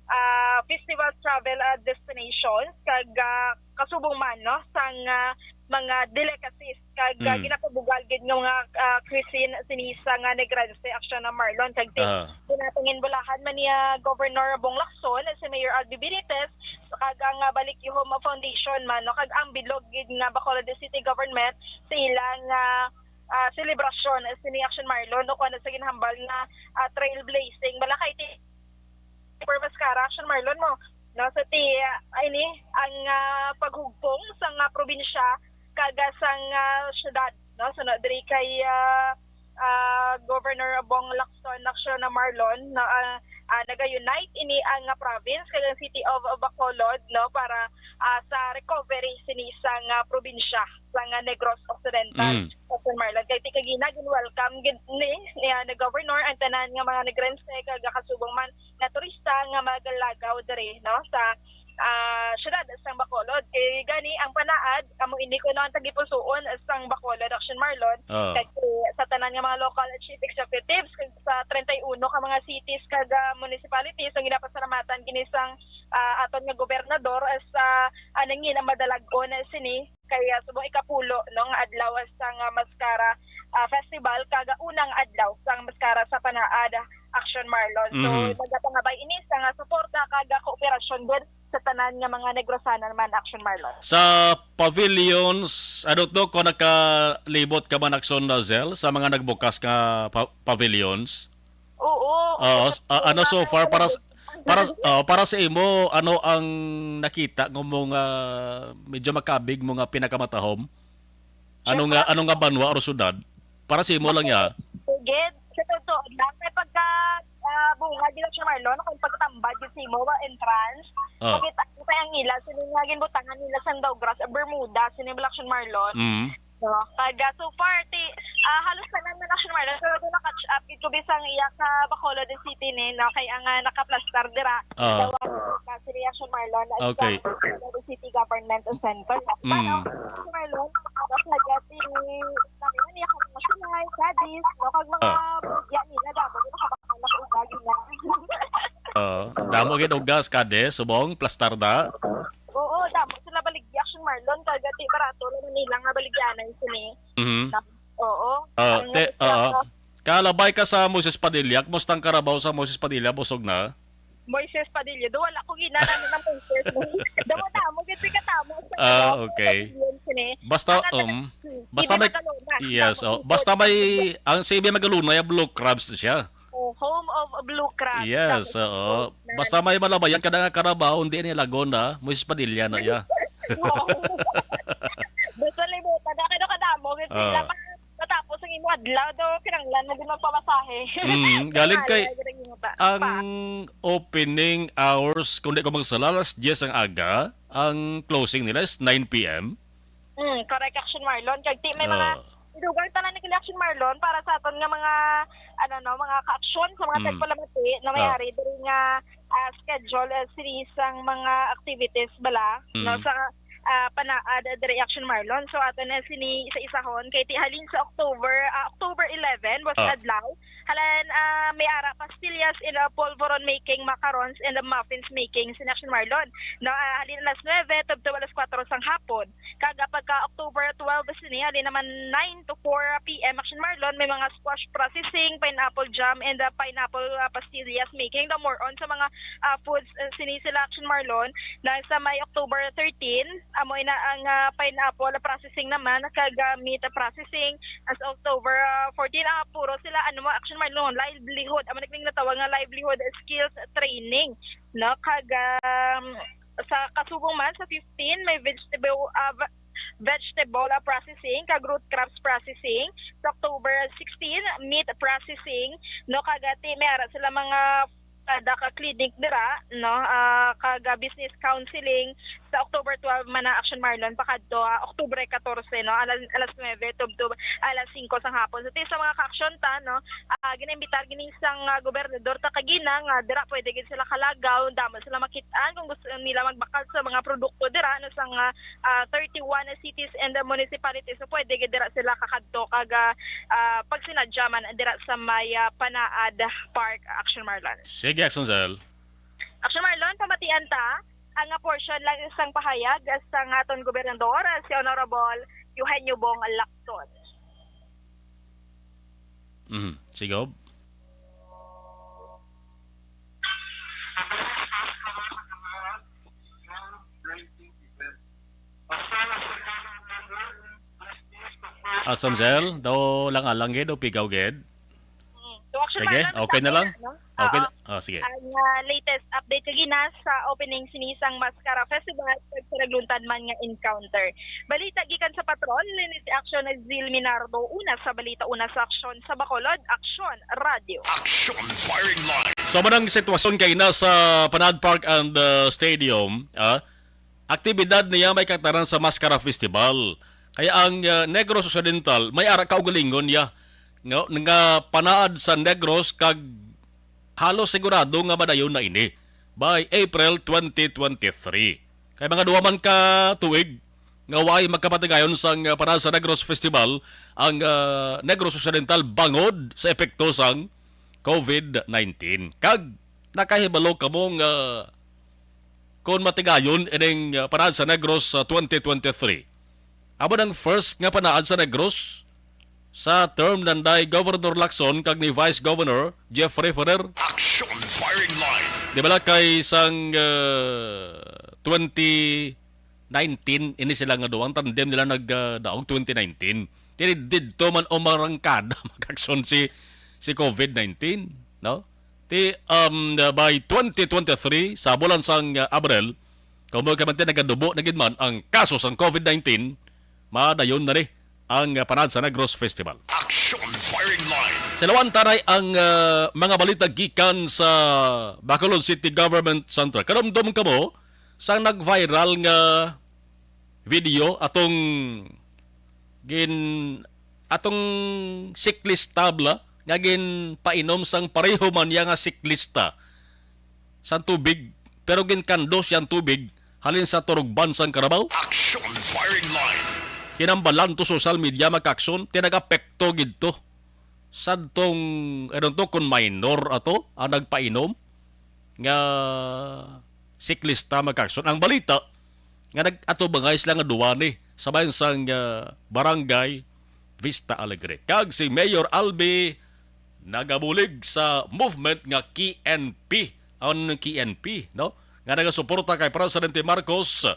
ah, festival travel, ah, destinations, kag, ah, kasubong man, no? Sang, ah, mga delicacies kag, ah, Mm. ginapabugal gid nga mga, ah, cuisine sini sa nga Negrense, Action Marlon, kag ti-, Ah. ginapanginbulahan man niya Governor Bong Lacson, si Mayor Albi Benitez, kag ang, ah, Balikyuhom Foundation man, no, kag ang bilog gid nga Bacolod City Government sa ilang, ah, ah, selebrasyon sini, Action Marlon, no, kuwan sa ginhambal nga, ah, trailblazing. Bala kay ti-, for Maskara, Action Marlon, mo, no, sa ti, ah, ini ang, ah, paghugpong sa nga probinsya kag sang, ah, syudad, no, suno diri kay, ah, ah, Governor Bong Lacson, Lacson na Marlon, no, ah, ah, naga-unite ini ang, ah, province kag ang City of Bacolod, no, para, ah, sa recovery sini sa nga probinsya sa nga Negros Occidental. Mm. Action Marlon, kay ti kagina gin-welcome gid ni, ni, ah, ni Governor ang tanan nga mga Negrense kag kasubong man nga turista nga magalagaw diri, no, sa, ah, syudad sang Bacolod. Kay gani ang Panaad amo ini kuno ang tagipusoon sang Bacolod, Action Marlon. Oo. Kay sa tanan nga mga local chief executives kag sa treinta y uno ka mga cities kag, ah, municipalities ang ginapasalamatan kini sang, ah, aton nga gobernador, ah, sa, ah, nangin ang madalag-on sini kay, ah, subong ikapulo, no, nga adlaw sang, ah, Maskara, ah, Festival, kag unang adlaw sang Maskara sa Panaad, Action Marlon. So, Mhm. nagapangabay ini sa nga suporta kag kooperasyon gid sa tanan nga mga Negrosanan man, Action Marlon. Sa pavilions, ano to, kung nakalibot ka man, Action Nozel, sa mga nagbukas nga pa-, pavilions? Oo. Oo, s-, ah, ano, so far, para s-, para s-, ah, para sa imo, ano ang nakita nga mo nga medyo makabig mo nga pinakamatahom? Ano nga, ano nga banwa or syudad? Para sa imo lang ya. Sige, sa totoo lang, may pagka, ah, bunga gid siya, Marlon, kung pagtambad gid sa imo, wa, entrance, Ah. makita ko kay ang ila, sini nga ginbutangan nila sang daw grass, Bermuda, sini, Action Marlon. Mm. No? Kag, ah, so far, ti, ah, halos tanan na, Action Marlon, pero doon na-catch up gid ko bisang iya sa Bacolod City ni, no? Kay ang, ah, nakaplastar dira, Ah. daw ang, ah, sini, Action Marlon, at Okay. sa Bacolod City Government Center. Mm. Ano, Action Marlon, ano, kaya ti, kami, ano, iya ka mga Silay, Cadiz, no? Kag mga Ah. bugya nila, damo, di ba, kabakan na kung ugali na. Ah, damo gid ugas, Cadiz, subong, plastar da. Oo, damo. Lon, kag ti barato lang nila nga baligyanan sini. Mhm. Na, oo. Ah, Ang te, nagkita ah, ka, kalabay ka sa Moses Padilla, kumusta ang karabaw sa Moses Padilla? Busog na? Moises Padilla. Do wala ko ginana ng Moises. Damo-damo, kasi katamo. Sa Ah, damo, okay. Padilla sini. Basta, Ang um, si basta Bibi may, Magalona. yes, Damo oh, dito. basta may, ang si Bibi Magalona, yung blue crabs siya. Oh, home of blue crab. Yes, Tapos, oo. na- Basta may malabayan ka na nga karabaw, hindi niya lagon na, Moses Padilla na iya. Wow. Basta libutan na, kano kadamo. Kasi Ah. dapat matapos ang imo adlaw, do, kinanglan mo din magpamasahe. Mm, galing kay, Kinanglan, galing mo ta. ang Pa. opening hours, kung di ko magsala, alas diyes ang aga, ang closing nila is nine p m. Mm, correct, Action Marlon. Kag ti may mga Ah. idugang tanan ni Action Marlon para sa aton nga mga, ano, no, mga ka-action sa mga Mm. tagpalamati na may Ah. ari diri nga, ah, schedule, eh, sini sang mga activities bala, no, Mm. sa, ah, panaad, eh, diri, Action Marlon. So ato na sini isa-isahon kay ti halin sa October, ah, October eleven was Ah. adlaw. Halin, ah, may ara pastillas and, ah, polvoron making, macarons and, ah, muffins making sa Action Marlon. No, ah, halin alas nuebe tubtob alas kuwatro sang hapon. Kag, ah, pagka October twelve sini, halin naman nine to four p m, Action Marlon, may mga squash processing, pineapple jam, and, ah, pineapple, ah, pastillas making. The more on sa mga, ah, foods, ah, sini sila, Action Marlon, na sa may October thirteen, amo ina ang, ah, pineapple processing naman, kag, ah, meat processing. As October, ah, fourteen, ah, puro sila, ano mo, Action Marlon, livelihood. Amo na kining natawag nga livelihood skills training, no? Kag, um, sa kasubong man, sa fifteen, may vegetable, ah, ve-, vegetable, ah, processing, kag root crops processing. Sa October sixteen, meat processing, no? Kag, ah, ti, may ara sila mga, ah, da ka clinic dira, no? Ah, kag, ah, business counseling. Sa October twelve man na, Action Marlon, pakadto, ah, Oktubre katorse, no? Alas, alas nuebe tubtob alas singko sang hapon. So, ti sa mga ka-action ta, no? Ah, ginaimbitar gini sang, ah, gobernador ta kagina nga dira pwede gid sila kalagaw, damo sila makit-an kung gusto nila magbakal sa mga produkto dira, no, sang, ah, ah, thirty-one cities and the municipalities. So pwede gid dira sila kakadto kag, ah, ah, pagsinadya man dira sa may, ah, Panaad Park, Action Marlon. Sige, Action Cell. Action Marlon, pamatian ta ang, ah, portion lang sang pahayag sang aton gobernador, ah, si Honorable Eugenio Bong Lacson. Mhm. Sigob. Action Cell, daw lang alang gid o pigaw gid. Mm. So, Action Sige, Marlon, okay na lang. No? Okay. Oo. Ah, sige. Ang, ah, latest update kagina sa opening sini sang Mascara Festival, kag sa nagluntad man nga encounter. Balita gikan sa Patrol, linis si Action Zil Minardo. Una sa balita, una sa aksyon sa Bacolod, Action Radio. Action Firing Line. So, amo nang sitwasyon kagina sa Panaad Park and, uh, Stadium, ah, aktibidad niya may katanan sa Mascara Festival. Kaya ang, uh, Negros Occidental, may ara kaugalingon niya nga, nga panaad sa Negros, kag halos sigurado nga madayon na ini by April twenty twenty-three. Kay mga duha man ka tuig nga way magkapatigayon sang, uh, panaad sa Negros Festival ang, uh, Negros Occidental bangod sa epekto sang COVID nineteen. Kag nakahibalo kamo nga kung matigayon ining, uh, panaad sa Negros sa twenty twenty-three. Amo nang first nga panaad sa Negros sa term nanday Governor Lacson kag ni Vice Governor Jeffrey Ferrer. Action Firing Line. Di bala kay sang, uh, twenty nineteen, ini sila nga duwang tandem nila nagdaog twenty nineteen. Tini didto man umarangkada, Ma'am Kakson, si, si COVID nineteen, no? Ti, um, by twenty twenty-three, sa bulan sang, uh, Abril, kamo ka man ti nagadubo na gid man ang kaso sang COVID nineteen, madayon na ni ang, uh, Panaad sa Negros Festival. Action Firing Line. Sa lawan, taray ang, uh, mga balita gikan sa Bacolod City Government Center. Kadumdom kamo sang nag-viral nga video atong gin-, atong siklista bala nga ginpainom sang pareho man niya nga siklista sa tubig, pero ginkandos yang tubig halin sa turugban sang karabaw. Action Firing Line. Kinambalan to social media, Ma'am Kakson, ti nag-apekto gid to sadtong, I don't know kung minor ato ang nagpainom nga siklista, Ma'am Kakson. Ang balita, nga nag-atubangay sila nga duwa ni sa bayan sang, ah, Barangay Vista Alegre. Kag si Mayor Albi nagabulig sa movement nga K N P. Ano ang K N P, no? Nga nagasuporta kay Presidente Marcos,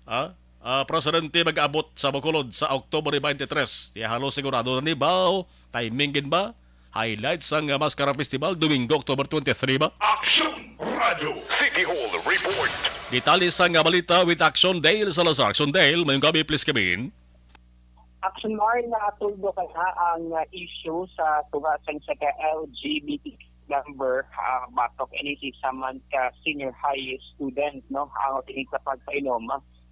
ah, ah, Presidente mag-abot sa Bacolod sa October twenty-three. Di halos sigurado na ni ba? O timing gid ba? Highlights sang, ah, Maskara Festival, Domingo, October twenty-three ba? Action Radio City Hall Report. Detalye sang, ah, balita with Action Dale Salazar. Action Dale, mayong gabi, please come in. Action Mar, natuldo ka na ang, ah, issue sa tunga sang isa ka L G B T member, ah, batok ini si isa man ka senior high student, no, ang tinig sa pagpainom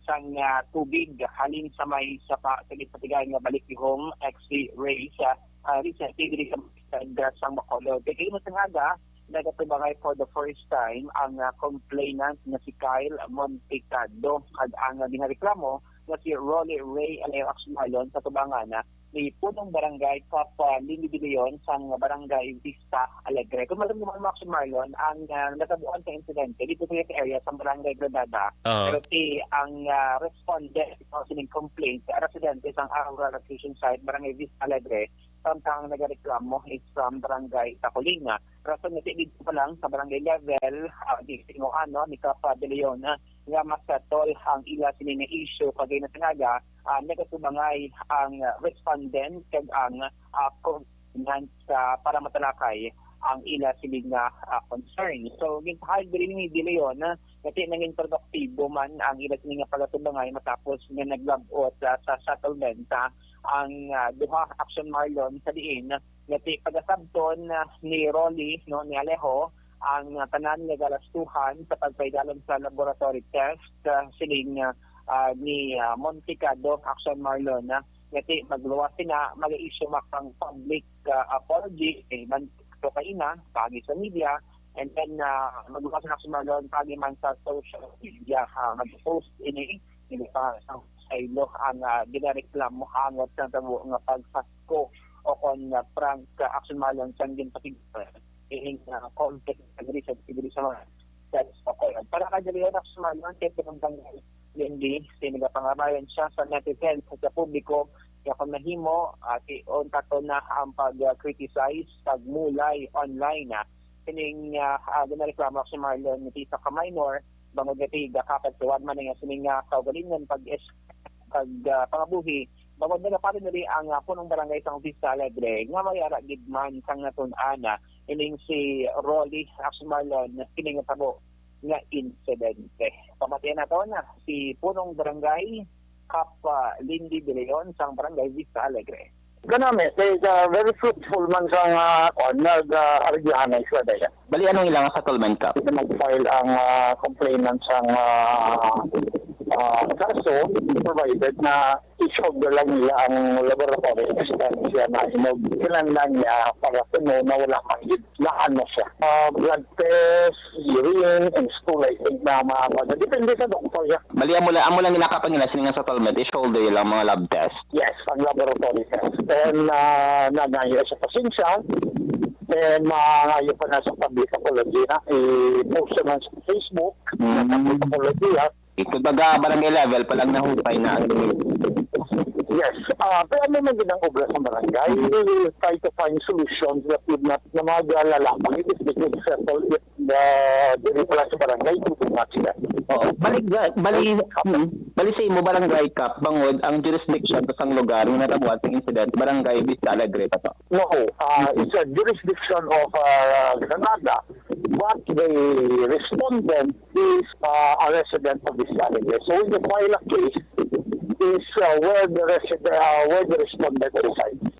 sang, ah, tubig halin sa may sapa sa gipatigayon nga Balikihong X C Race, ah, ah, recently diri sa, sa Bacolod. Kay kalimot nga aga, nagatubangay for the first time ang, ah, complainant nga si Kyle Montecado, kag ang, ah, ginareklamo nga si Rolly Ray Alejo Action Marlon sa tubangan, ah, ni Punong Barangay Kap, ah, Lindy De Leon sang Barangay Vista Alegre. Kung malam mo, Action Marlon, ang, ah, natabuan sa insidente dito sa area sa Barangay Granada. Oo. Pero si ang, ah, respondent o sining complaint, ah, residente sang Aurora Location Site, Barangay Vista Alegre, samtang nagareklamo is from Barangay Tacolinga. Rason nga dito pa lang sa barangay level, ah, di sino ano, ni Kap De Leon, ah, nga masettle ang ila sini nga issue kag ina sinaga, ah, nagatubangay ang respondent kag ang, ah, complainant sa para matalakay ang ila sini nga, ah, concern. So, ginsahag diri ni De Leon, ah, nga ti nangin produktibo man ang ila sini nga pagatubangay matapos nga naglab-ot, ah, sa settlement, ah, ang, ah, duha, Action Marlon, sa diin nga ti pagasabton, ah, ni Rolly, no, ni Alejo ang, ah, tanan nga galastuhan sa pagpaidalom sa laboratory test, ah, siling, ah, ah, ni, ah, Montecado, Action Marlon, ah, nga ti magluwas sina, mag-issue makang public, ah, apology kay man to kaina pagi sa media, and then, ah, magluwas na Action Marlon pagi man sa social media, ah, mag-post ini, hindi pa sa saylo ang, ah, ginareklamo hangot sa tabo nga pagpasko o kon, ah, prank, ah, Action Marlon sang ginpakig-, ining, ah, context agree sa agree sa mga that's okay. Para kay Leon Action Marlon, kay pinagdanggal Lindy, si nagapangabayan siya sa netizens sa publiko nga kung nahimo, ah, ti-, unta to na ang pag-criticize, pagmulay online, ah. Kining, ah, ah, ginareklamo Action Marlon nga isa ka minor, bangod nga ti-, gakapagtuwad man nga sining, ah, kaugalingon pag-, pag, ah, pangabuhi, bangod nagapalin diri ang, ah, punong barangay sang Vista Alegre nga may ara gid man sang natun-an, ah, ining si Rolly Action Marlon nga kini nga tabo nga insidente. Pamatian nato na si punong barangay Kap, ah, Lindy De Leon sang Barangay Vista Alegre. Kanami, kay, ah, very fruitful man sa nga, kuwan, nag, ah, arigyahanay sila dayon. Bali, anong ilang settlement, Kap? Nag-file ang, ah, complainant sang, ah, ah, kaso, provided na i-shoulder lang nila ang laboratory expense siya na inog. Kinahanglan niya para kuno na wala man gid, laan na siya. Ah, blood test, urine, and stool, I think, na mga, depende sa doktor niya. Bali, amo lang, amo lang ginakapangina sini nga settlement, i-shoulder lang mga lab test. Yes, ang laboratory test. And, ah, nangayo sa pasensya, and mangayo pa na sa public apology na, i-post naman sa Facebook, Mm. na public apology, ha. Kumbaga, barangay level pa lang nahupay na ang Yes. Ah, pero ano man gid ang obra sa barangay? We will try to find solutions that would not, na magalala pa. It is, it would settle it, uh, diri pa lang sa barangay, dito na sila. Oo. Bali, ga-, bali, mm, bali sa imo, Barangay Kap, bangod ang jurisdiction sa sang lugar nga natabuan sa incident, Barangay Vista Alegre pa to? No, uh, it's a jurisdiction of, uh, Granada, but the respondent is, uh, a resident of this area. So when you file a case, is, uh, where the resident, uh, where the respondent resides.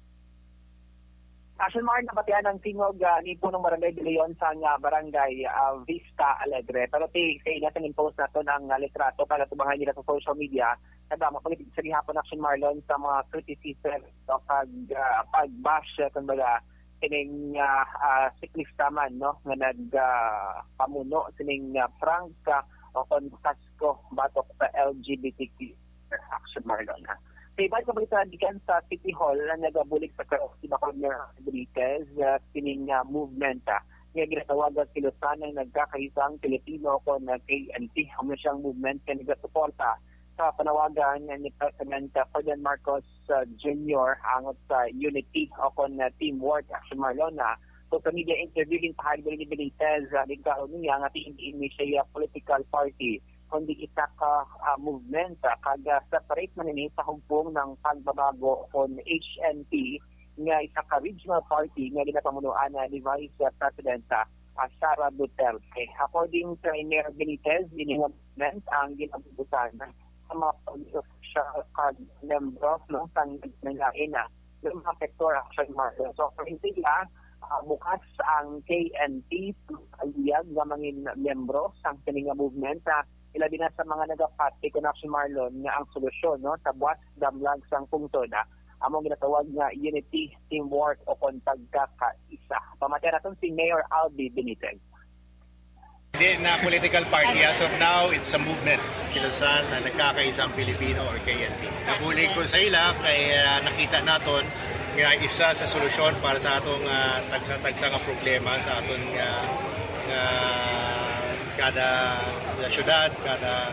Action Mark, nabatian ang tingog, ah, ni Punong Barangay De Leon sang, ah, Barangay, ah, Vista Alegre. Pero ti, sa ila sang impose naton ang, ah, litrato para tubangan nila sa social media. Nagdama pa gid sa gihapon Action Marlon sa mga criticism o pag, ah, pag-bash, ah, kumbaga, kining, ah, ah, siklista man, no, nga nag, ah, pamuno sining, ah, prank, ah, o kon kasko batok sa L G B T Q Action Marlon, ha. Sa iban nga balita, gikan sa City Hall, nagabulig sa Corona Mayor Rodriguez, ah, kining, ah, movement, ah, nga ginatawag nga Kilusan ang Nagkakaisang Pilipino, kon, ah, K N P. Amo na siyang movement nga nagasuporta sa panawagan ni President, ah, Ferdinand Marcos, ah, Junior angot sa unity o kon, ah, teamwork, Action Marlon, ah. So, sa media interview, ginpahayag ni Benitez, ah, ginkaron niya nga hindi ini siya political party, kundi isa ka, ah, movement, ah, kag, ah, separate man ini sa hugpong ng pagbabago kon H N P, nga isa ka regional party nga ginapamunuan, ah, ni Vice President, ah, ah, Sara Duterte. According kay Mayor Benitez, ini nga movement ang ginabubusan sa mga political official kag membro, no, sang nanglain na nga mga sektor, Action Marlon. So, according sila, ah, bukas ang K N P sa luyag nga mangin membro sang sini nga movement, ah, ilabi na sa mga nagapati kon, Action Marlon, nga ang solusyon, no, sa buas damlag sang pungsod, ah, amo ang ginatawag nga unity, teamwork, o kon pagkakaisa. Pamatian naton si Mayor Albi Benitez. Hindi na political party. As of now, it's a movement. Kilusan na Nagkakaisang Pilipino or K N P. Nabulig ko sa ila kay, ah, nakita naton nga isa sa solusyon para sa atong, ah, tagsa-tagsa nga problema sa aton nga, nga kada, kada syudad, kada,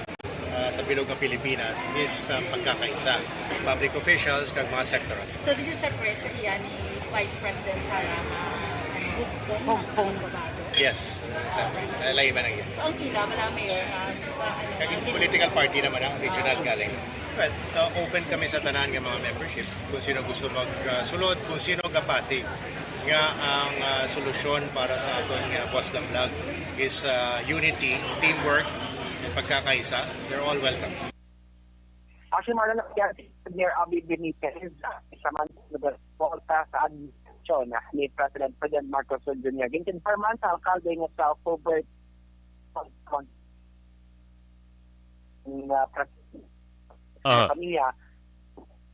ah, sa bilog nga Pilipinas is, ah, pagkakaisa sa public officials kag mga sektor. So, this is separate sa iya ni Vice President Sara nga, ano, hugpong. Hugpong. Babago. Yes, separate. Ah, lahi man ang iya. So, ang ila, wala, Mayor, ah, sa, ano, Kag ang political party naman ang regional galing. Well, so open kami sa tanan nga mga membership kung sino gusto magsulod, kung sino gapati nga ang, ah, solusyon para sa aton nga buas damlag is, ah, unity, teamwork, and pagkakaisa. They're all welcome. Actually, Marlon, ang Mayor Abby Benitez, ah, isa man sa nagasuporta sa administrasyon, ah, ni President Ferdinand Marcos Junior. Ginkonfirman sa alkalde nga sa October, nga pres-, Ah. Sa kaniya,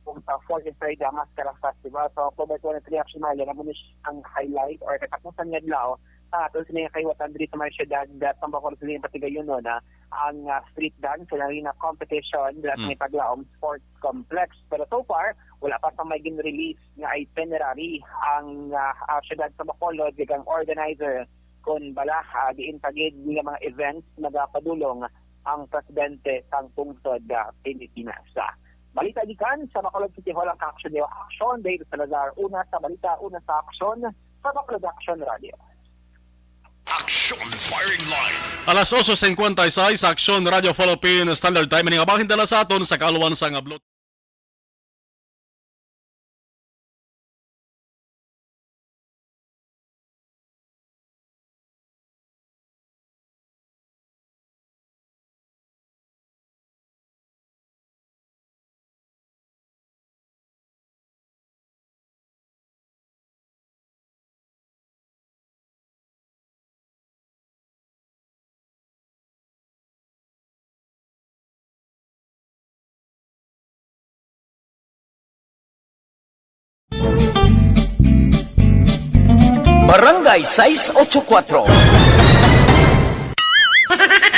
kung sa forty-third, ah, Maskara Festival. So, October twenty-three, actually, Marlon, amo ni siya ang highlight or katapusan nga adlaw sa aton sini nga kahiwatan diri sa may siyudad, ah, sa Bacolod, sini nga Batigayon, no, na ang, ah, street dance, kanang competition, dira sa Hmm. may Paglaom Sports Complex. Pero so far, wala pa sa may gin-release nga itinerary ang, ah, ah, siyudad sa Bacolod, kag ang organizer kon bala, ah, diin pa gid nga mga events nagapadulong ang presidente sang pungsod, ah, Pilipinas. Ah, balita gikan sa Bacolod City Hall, ang Ka-Aksyon Neo Aksyon, Dave Salazar, una sa balita, una sa aksyon, sa Bacolod Aksyon Radio. Aksyon Firing Line. Alas ocho cincuenta y seis, Aksyon Radio Philippine Standard Time. Ini nga bahin dala sa aton sa kaalwan sang Ablo. Barangay sais ocho kuatro.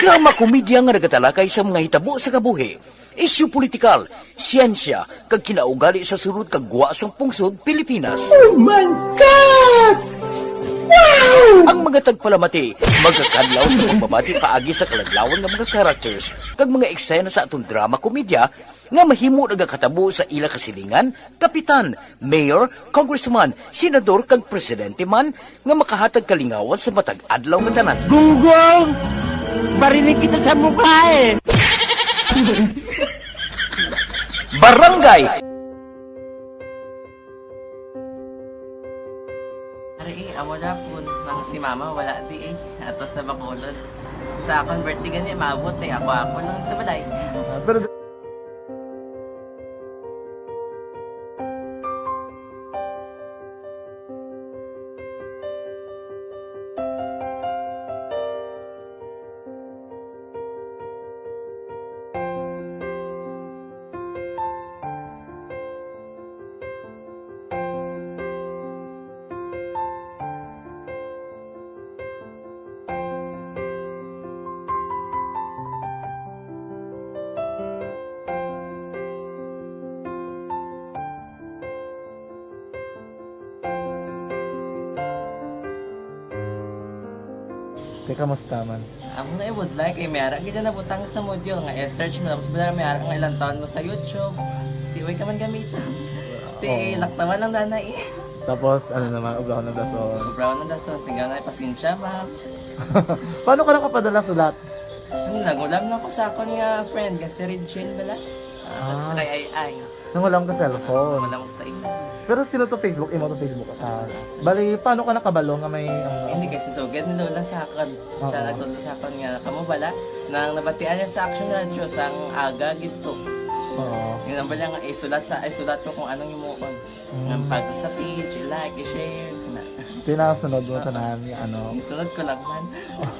Drama komedya nga nagatalakay sa mga hitabo sa kabuhi, isyu politikal, siyensya, kag kinaugali sa sulod kag gwa sang pungsod Pilipinas. Oh my God! Wow! Ang mga tagpalamati magakadlaw sa pagbabati paagi sa kaladlawan nga mga characters kag mga eksena sa aton drama komedya nga mahimo nagakatabo sa ila kasilingan, kapitan, mayor, congressman, senador, kag presidente man nga makahatag kalingawan sa matag adlaw nga tanan. Gunggong! Barinig kita sa mukha eh! Barangay! Ari, eh, amo na po nang si mama wala di eh. Ato sa Bacolod. Sa akong birthday gani, maabot eh. Ako-ako lang sa balay. Ah, pero Di, kamusta man? Amo na ibudlay kay may ara gid na nabutang sa module nga i-search mo, tapos bala may ara nga ilang taon mo sa YouTube. Di, way ka man gamiton. Ti, oo, laktawan lang dana eh. Tapos, ano naman, ubrahon na dason. Ubrahon na dason, singgaw na, pasensya, ma'am. Paano ka nakapadala sulat? Ano, nangulam lang ko sa akon nga friend, nga si Regine bala. Ah, ah, sa kay Ai Ai. Nangulam ka cellphone? Nangulam ko sa imo. Pero sino to Facebook? Imo to Facebook? Ah, bali, paano ka nakabalo nga may, ano? Hindi, kay si Sugad ni Lola sa akon. Oo. Siya nagtudlo sa akon nga, kamo bala, nang nabatian niya sa Action Radio, sang aga gid to. Oo. Yun ang bala nga, isulat sa, isulat ko kung anong himuon. Mm. Nga pag sa page, i-like, i-share, na. Tinasunod mo, oo, tanan, nga ano. Isunod ko lang man.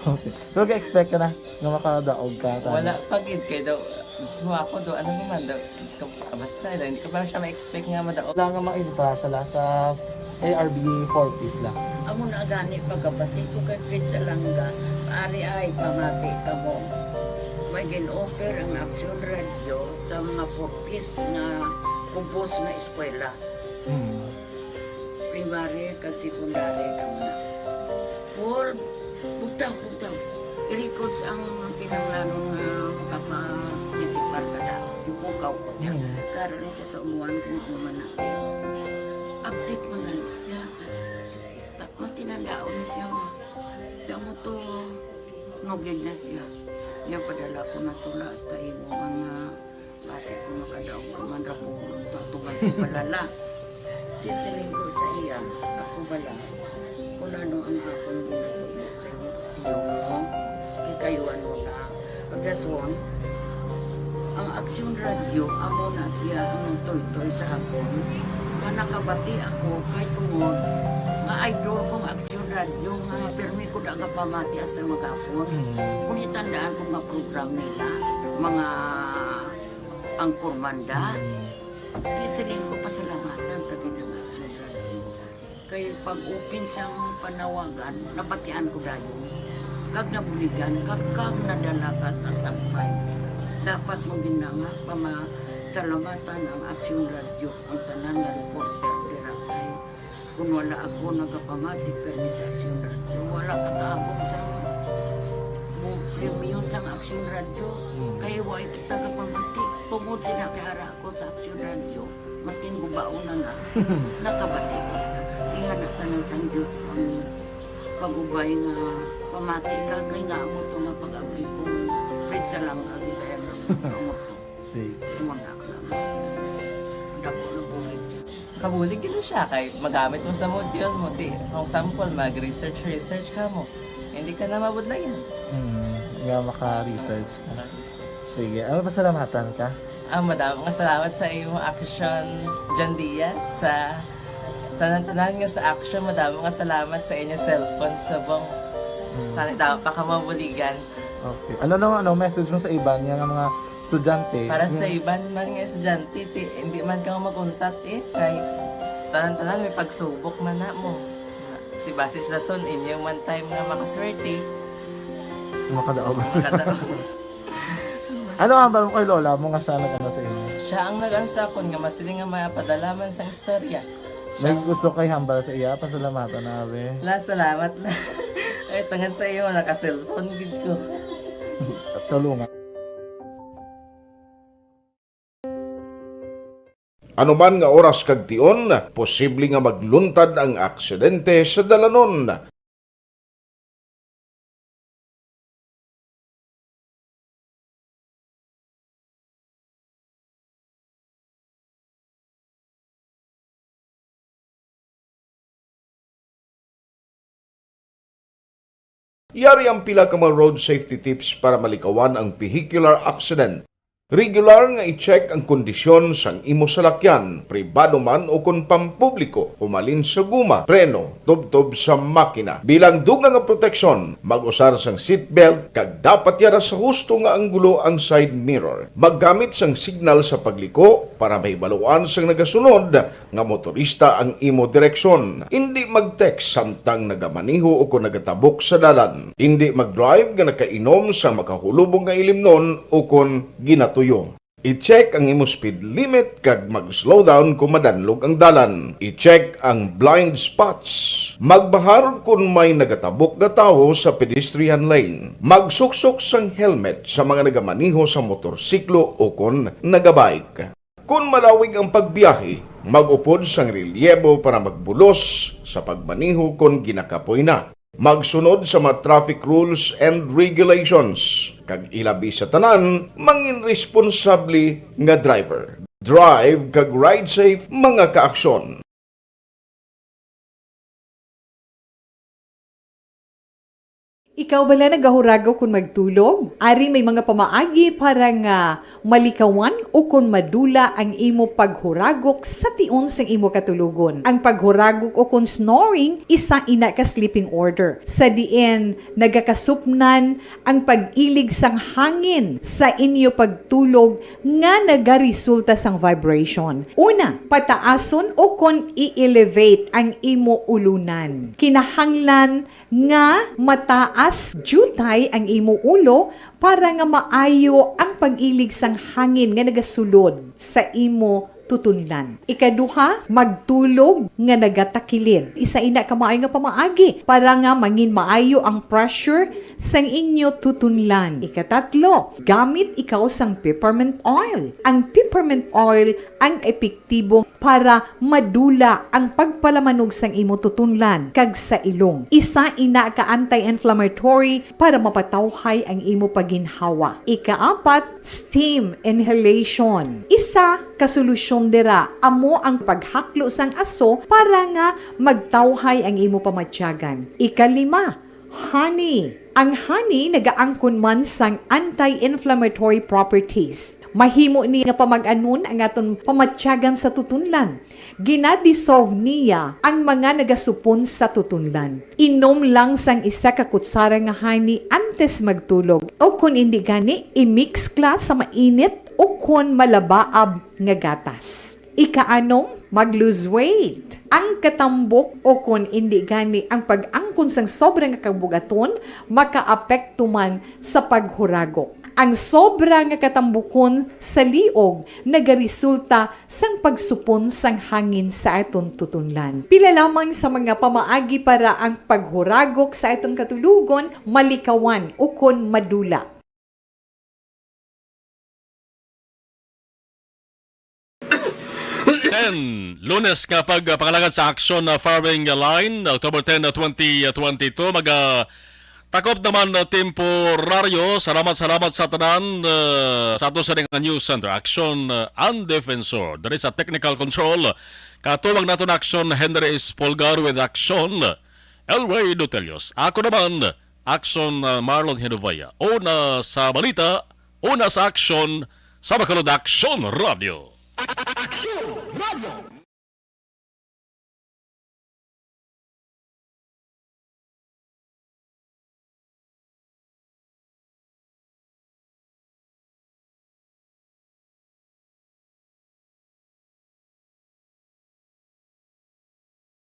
Okay. Pero ga-expect ka na nga makadaog ka, tanan? Wala pa gid, kay daw, mismo ako daw, ano naman daw, Diyos ko, basta, hindi ko pa siya ma-expect nga madaog. Wala nga mainta siya la sa A R B four Ps la. Amo na gani pagkabati ko kay Fred Salanga, ari ay pamati kamo. May gin-offer ang Action Radio sa mga four Ps nga kubos nga eskwela. Hmm. Primary kag secondary kamo na. Paul, bugtaw, bugtaw. I-records ang kinahanglanon nga makaparticipar ka na. Ipukaw ko niya. Mm. Karon ni siya sa umuan kung ano man na. Update man gani siya. Ta-, matinandaon na siya, ma. Kaya mo to, nugid na siya. Niya padala ko na tula hasta imo mga Basi kung makadaog ka man ra po, tatuman ko palala. Di siling ko sa iya, ako bala, kung ano ang akong ginatubo sa inyo, tiyo mo, ikayuan mo na. Pagdason, ang Aksyon Radio, amo na siya ang nagtoytoy sa akon. Nga nakabati ako, kay tungod, nga idol kong Aksyon Radio, nga pirmi ko da nga pamati hasta maghapon. Mm. Kung itandaan ko nga program nila, mga Ang Kurmanda. Mm. Kaya siling ko, pasalamatan ta gid ang Action Radio. Kay pag-open sang panawagan, nabatian ko dayon. Kag nabuligan, kag, kag nadala ka sa tampay. Dapat mo gid na nga pamasalamatan ang Action Radio, ang tanan nga reporter dira kay Kung wala ako nagapamati permi sa Aksyon Radio, wala ka kaabot sa mo premyo sang Aksyon Radio. Hmm. Kay wa kita gapamati. Tungod sila kay ara ako sa Aksyon Radio, maskin gubaon na na, nakabati kita. Kaya na tanan sang Diyos ang pag-ubay nga pamati ka, kay nga amo to nga pag-abli ko, Fred Salanga, gid kaya nga amo to. Sige. Amo na, amo. Dako na bulig siya. Kabulig gid na siya kay magamit mo sa module mo, di, for example, mag-research, research ka mo. Hindi ka na mabudlayan. Hmm, nga maka-research ka. Maka-research. Sige, ano, pasalamatan ka? Ah, madamo nga salamat sa imo, Action John Diaz, sa tanan-tanan nga sa Action. Madamo nga salamat sa inyo cellphone subong. Hmm. Tani daw pa ka mabuligan. Okay. Ano naman, ano, message mo sa iban nga, nga mga estudyante? Para sa iban man nga estudyante, ti, hindi man ka mag-untat eh. Kay tanan-tanan may pagsubok man na mo. Ti, basis na son, inyo man time nga makaswerte. Makadaog. Makadaog. Ano ang hambal mo kay lola mo nga siya nag-ano sa inyo? Siya ang nag-ano sa akon nga masiling nga mapadala man sang istorya. May gusto kay hambal sa iya, pasalamatan na, abi. La, salamat na. Ay, tungod sa iyo, naka-cellphone gid ko. Tulungan. Anuman nga oras kag tion, posible nga magluntad ang aksidente sa dalanon. Yari ang pila ka mga road safety tips para malikawan ang vehicular accident. Regular nga i-check ang kondisyon sang imo salakyan, pribado man o kon pampubliko, humalin sa guma, preno, tubtob sa makina. Bilang dugang nga proteksyon, mag-usar sang seatbelt kag dapat yara sa husto nga anggulo ang side mirror. Maggamit sang signal sa pagliko para mahibaluan sang nagasunod nga motorista ang imo direksyon. Indi mag-text samtang nagamaneho o kon nagatabok sa dalan. Indi mag-drive nga nakainom sang makahulubong nga ilimnon o kon ginatuyo. I-check ang imo speed limit kag mag-slow down kung madanlog ang dalan. I-check ang blind spots. Magbahar kon may nagatabok nga tawo sa pedestrian lane. Magsuksok sang helmet sa mga nagamaneho sa motorsiklo o kon nagabike. Kon malawig ang pagbiyahe, mag-upod sang relyebo para magbulos sa pagmaneho kon ginakapoy na. Magsunod sa mga traffic rules and regulations, kag ilabi sa tanan, mangin responsable nga driver. Drive kag ride safe, mga kaaksyon. Ikaw bala nagahuragok kon magtulog? Ari may mga pamaagi para nga malikawan o kon madula ang imo paghuragok sa tion sang imo katulogon. Ang paghuragok o kon snoring, isa ina ka sleeping order, sa diin nagakasupnan ang pag-ilig sang hangin sa inyo pagtulog nga nagaresulta sang vibration. Una, pataason o kon i-elevate ang imo ulunan. Kinahanglan nga mataas diutay ang imo ulo para nga maayo ang pag-ilig sang hangin nga nagasulod sa imo tutunlan. Ikaduha, magtulog nga nagatakilid. Isa ina ka maayo nga pamaagi para nga mangin maayo ang pressure sang inyo tutunlan. Ikatatlo, gamit ikaw sang peppermint oil. Ang peppermint oil ang epektibo para madula ang pagpalamanog sang imo tutunlan kag sa ilong. Isa ina ka anti-inflammatory para mapatawhay ang imo pagginhawa. Ikaapat, steam inhalation. Isa ka solusyon dira amo ang paghaklo sang aso para nga magtawhay ang imo pamatyagan. Ikalima, honey. Ang honey nagaangkon man sang anti-inflammatory properties. Mahimo ni nga pamag-anon ang aton pamatyagan sa tutunlan. Gina-dissolve niya ang mga nagasupon sa tutunlan. Inom lang sang isa ka kutsara nga honey antes magtulog, o kon indi gani, i-mix kla sa mainit o kon malabaab nga gatas. Ikaanom, mag-lose weight. Ang katambok o kon indi gani ang pag-angkon sang sobra nga kabugaton makaapekto man sa paghuragok. Ang sobra nga katambukon sa liog nagaresulta sang pagsupon sang hangin sa aton tutunlan. Pila lamang sa mga pamaagi para ang paghuragok sa aton katulogon malikawan ukon madula. Ten, Lunes nga pagpangalagad sa Aksyon, uh, Firing Line, October ten, uh, twenty twenty-two. Mag, uh, takop naman, uh, temporaryo. Salamat, salamat sa tanan, uh, sa ato sa nga News Center, Aksyon, uh, and Defensor. Diri sa technical control, katubang naton Aksyon Henry Espolgar with Aksyon Elway Dutelios. Ako naman, Aksyon, uh, Marlon Hinovaya. Una sa balita, una sa aksyon, sa Bacolod Aksyon Radio. Aksyon Radio.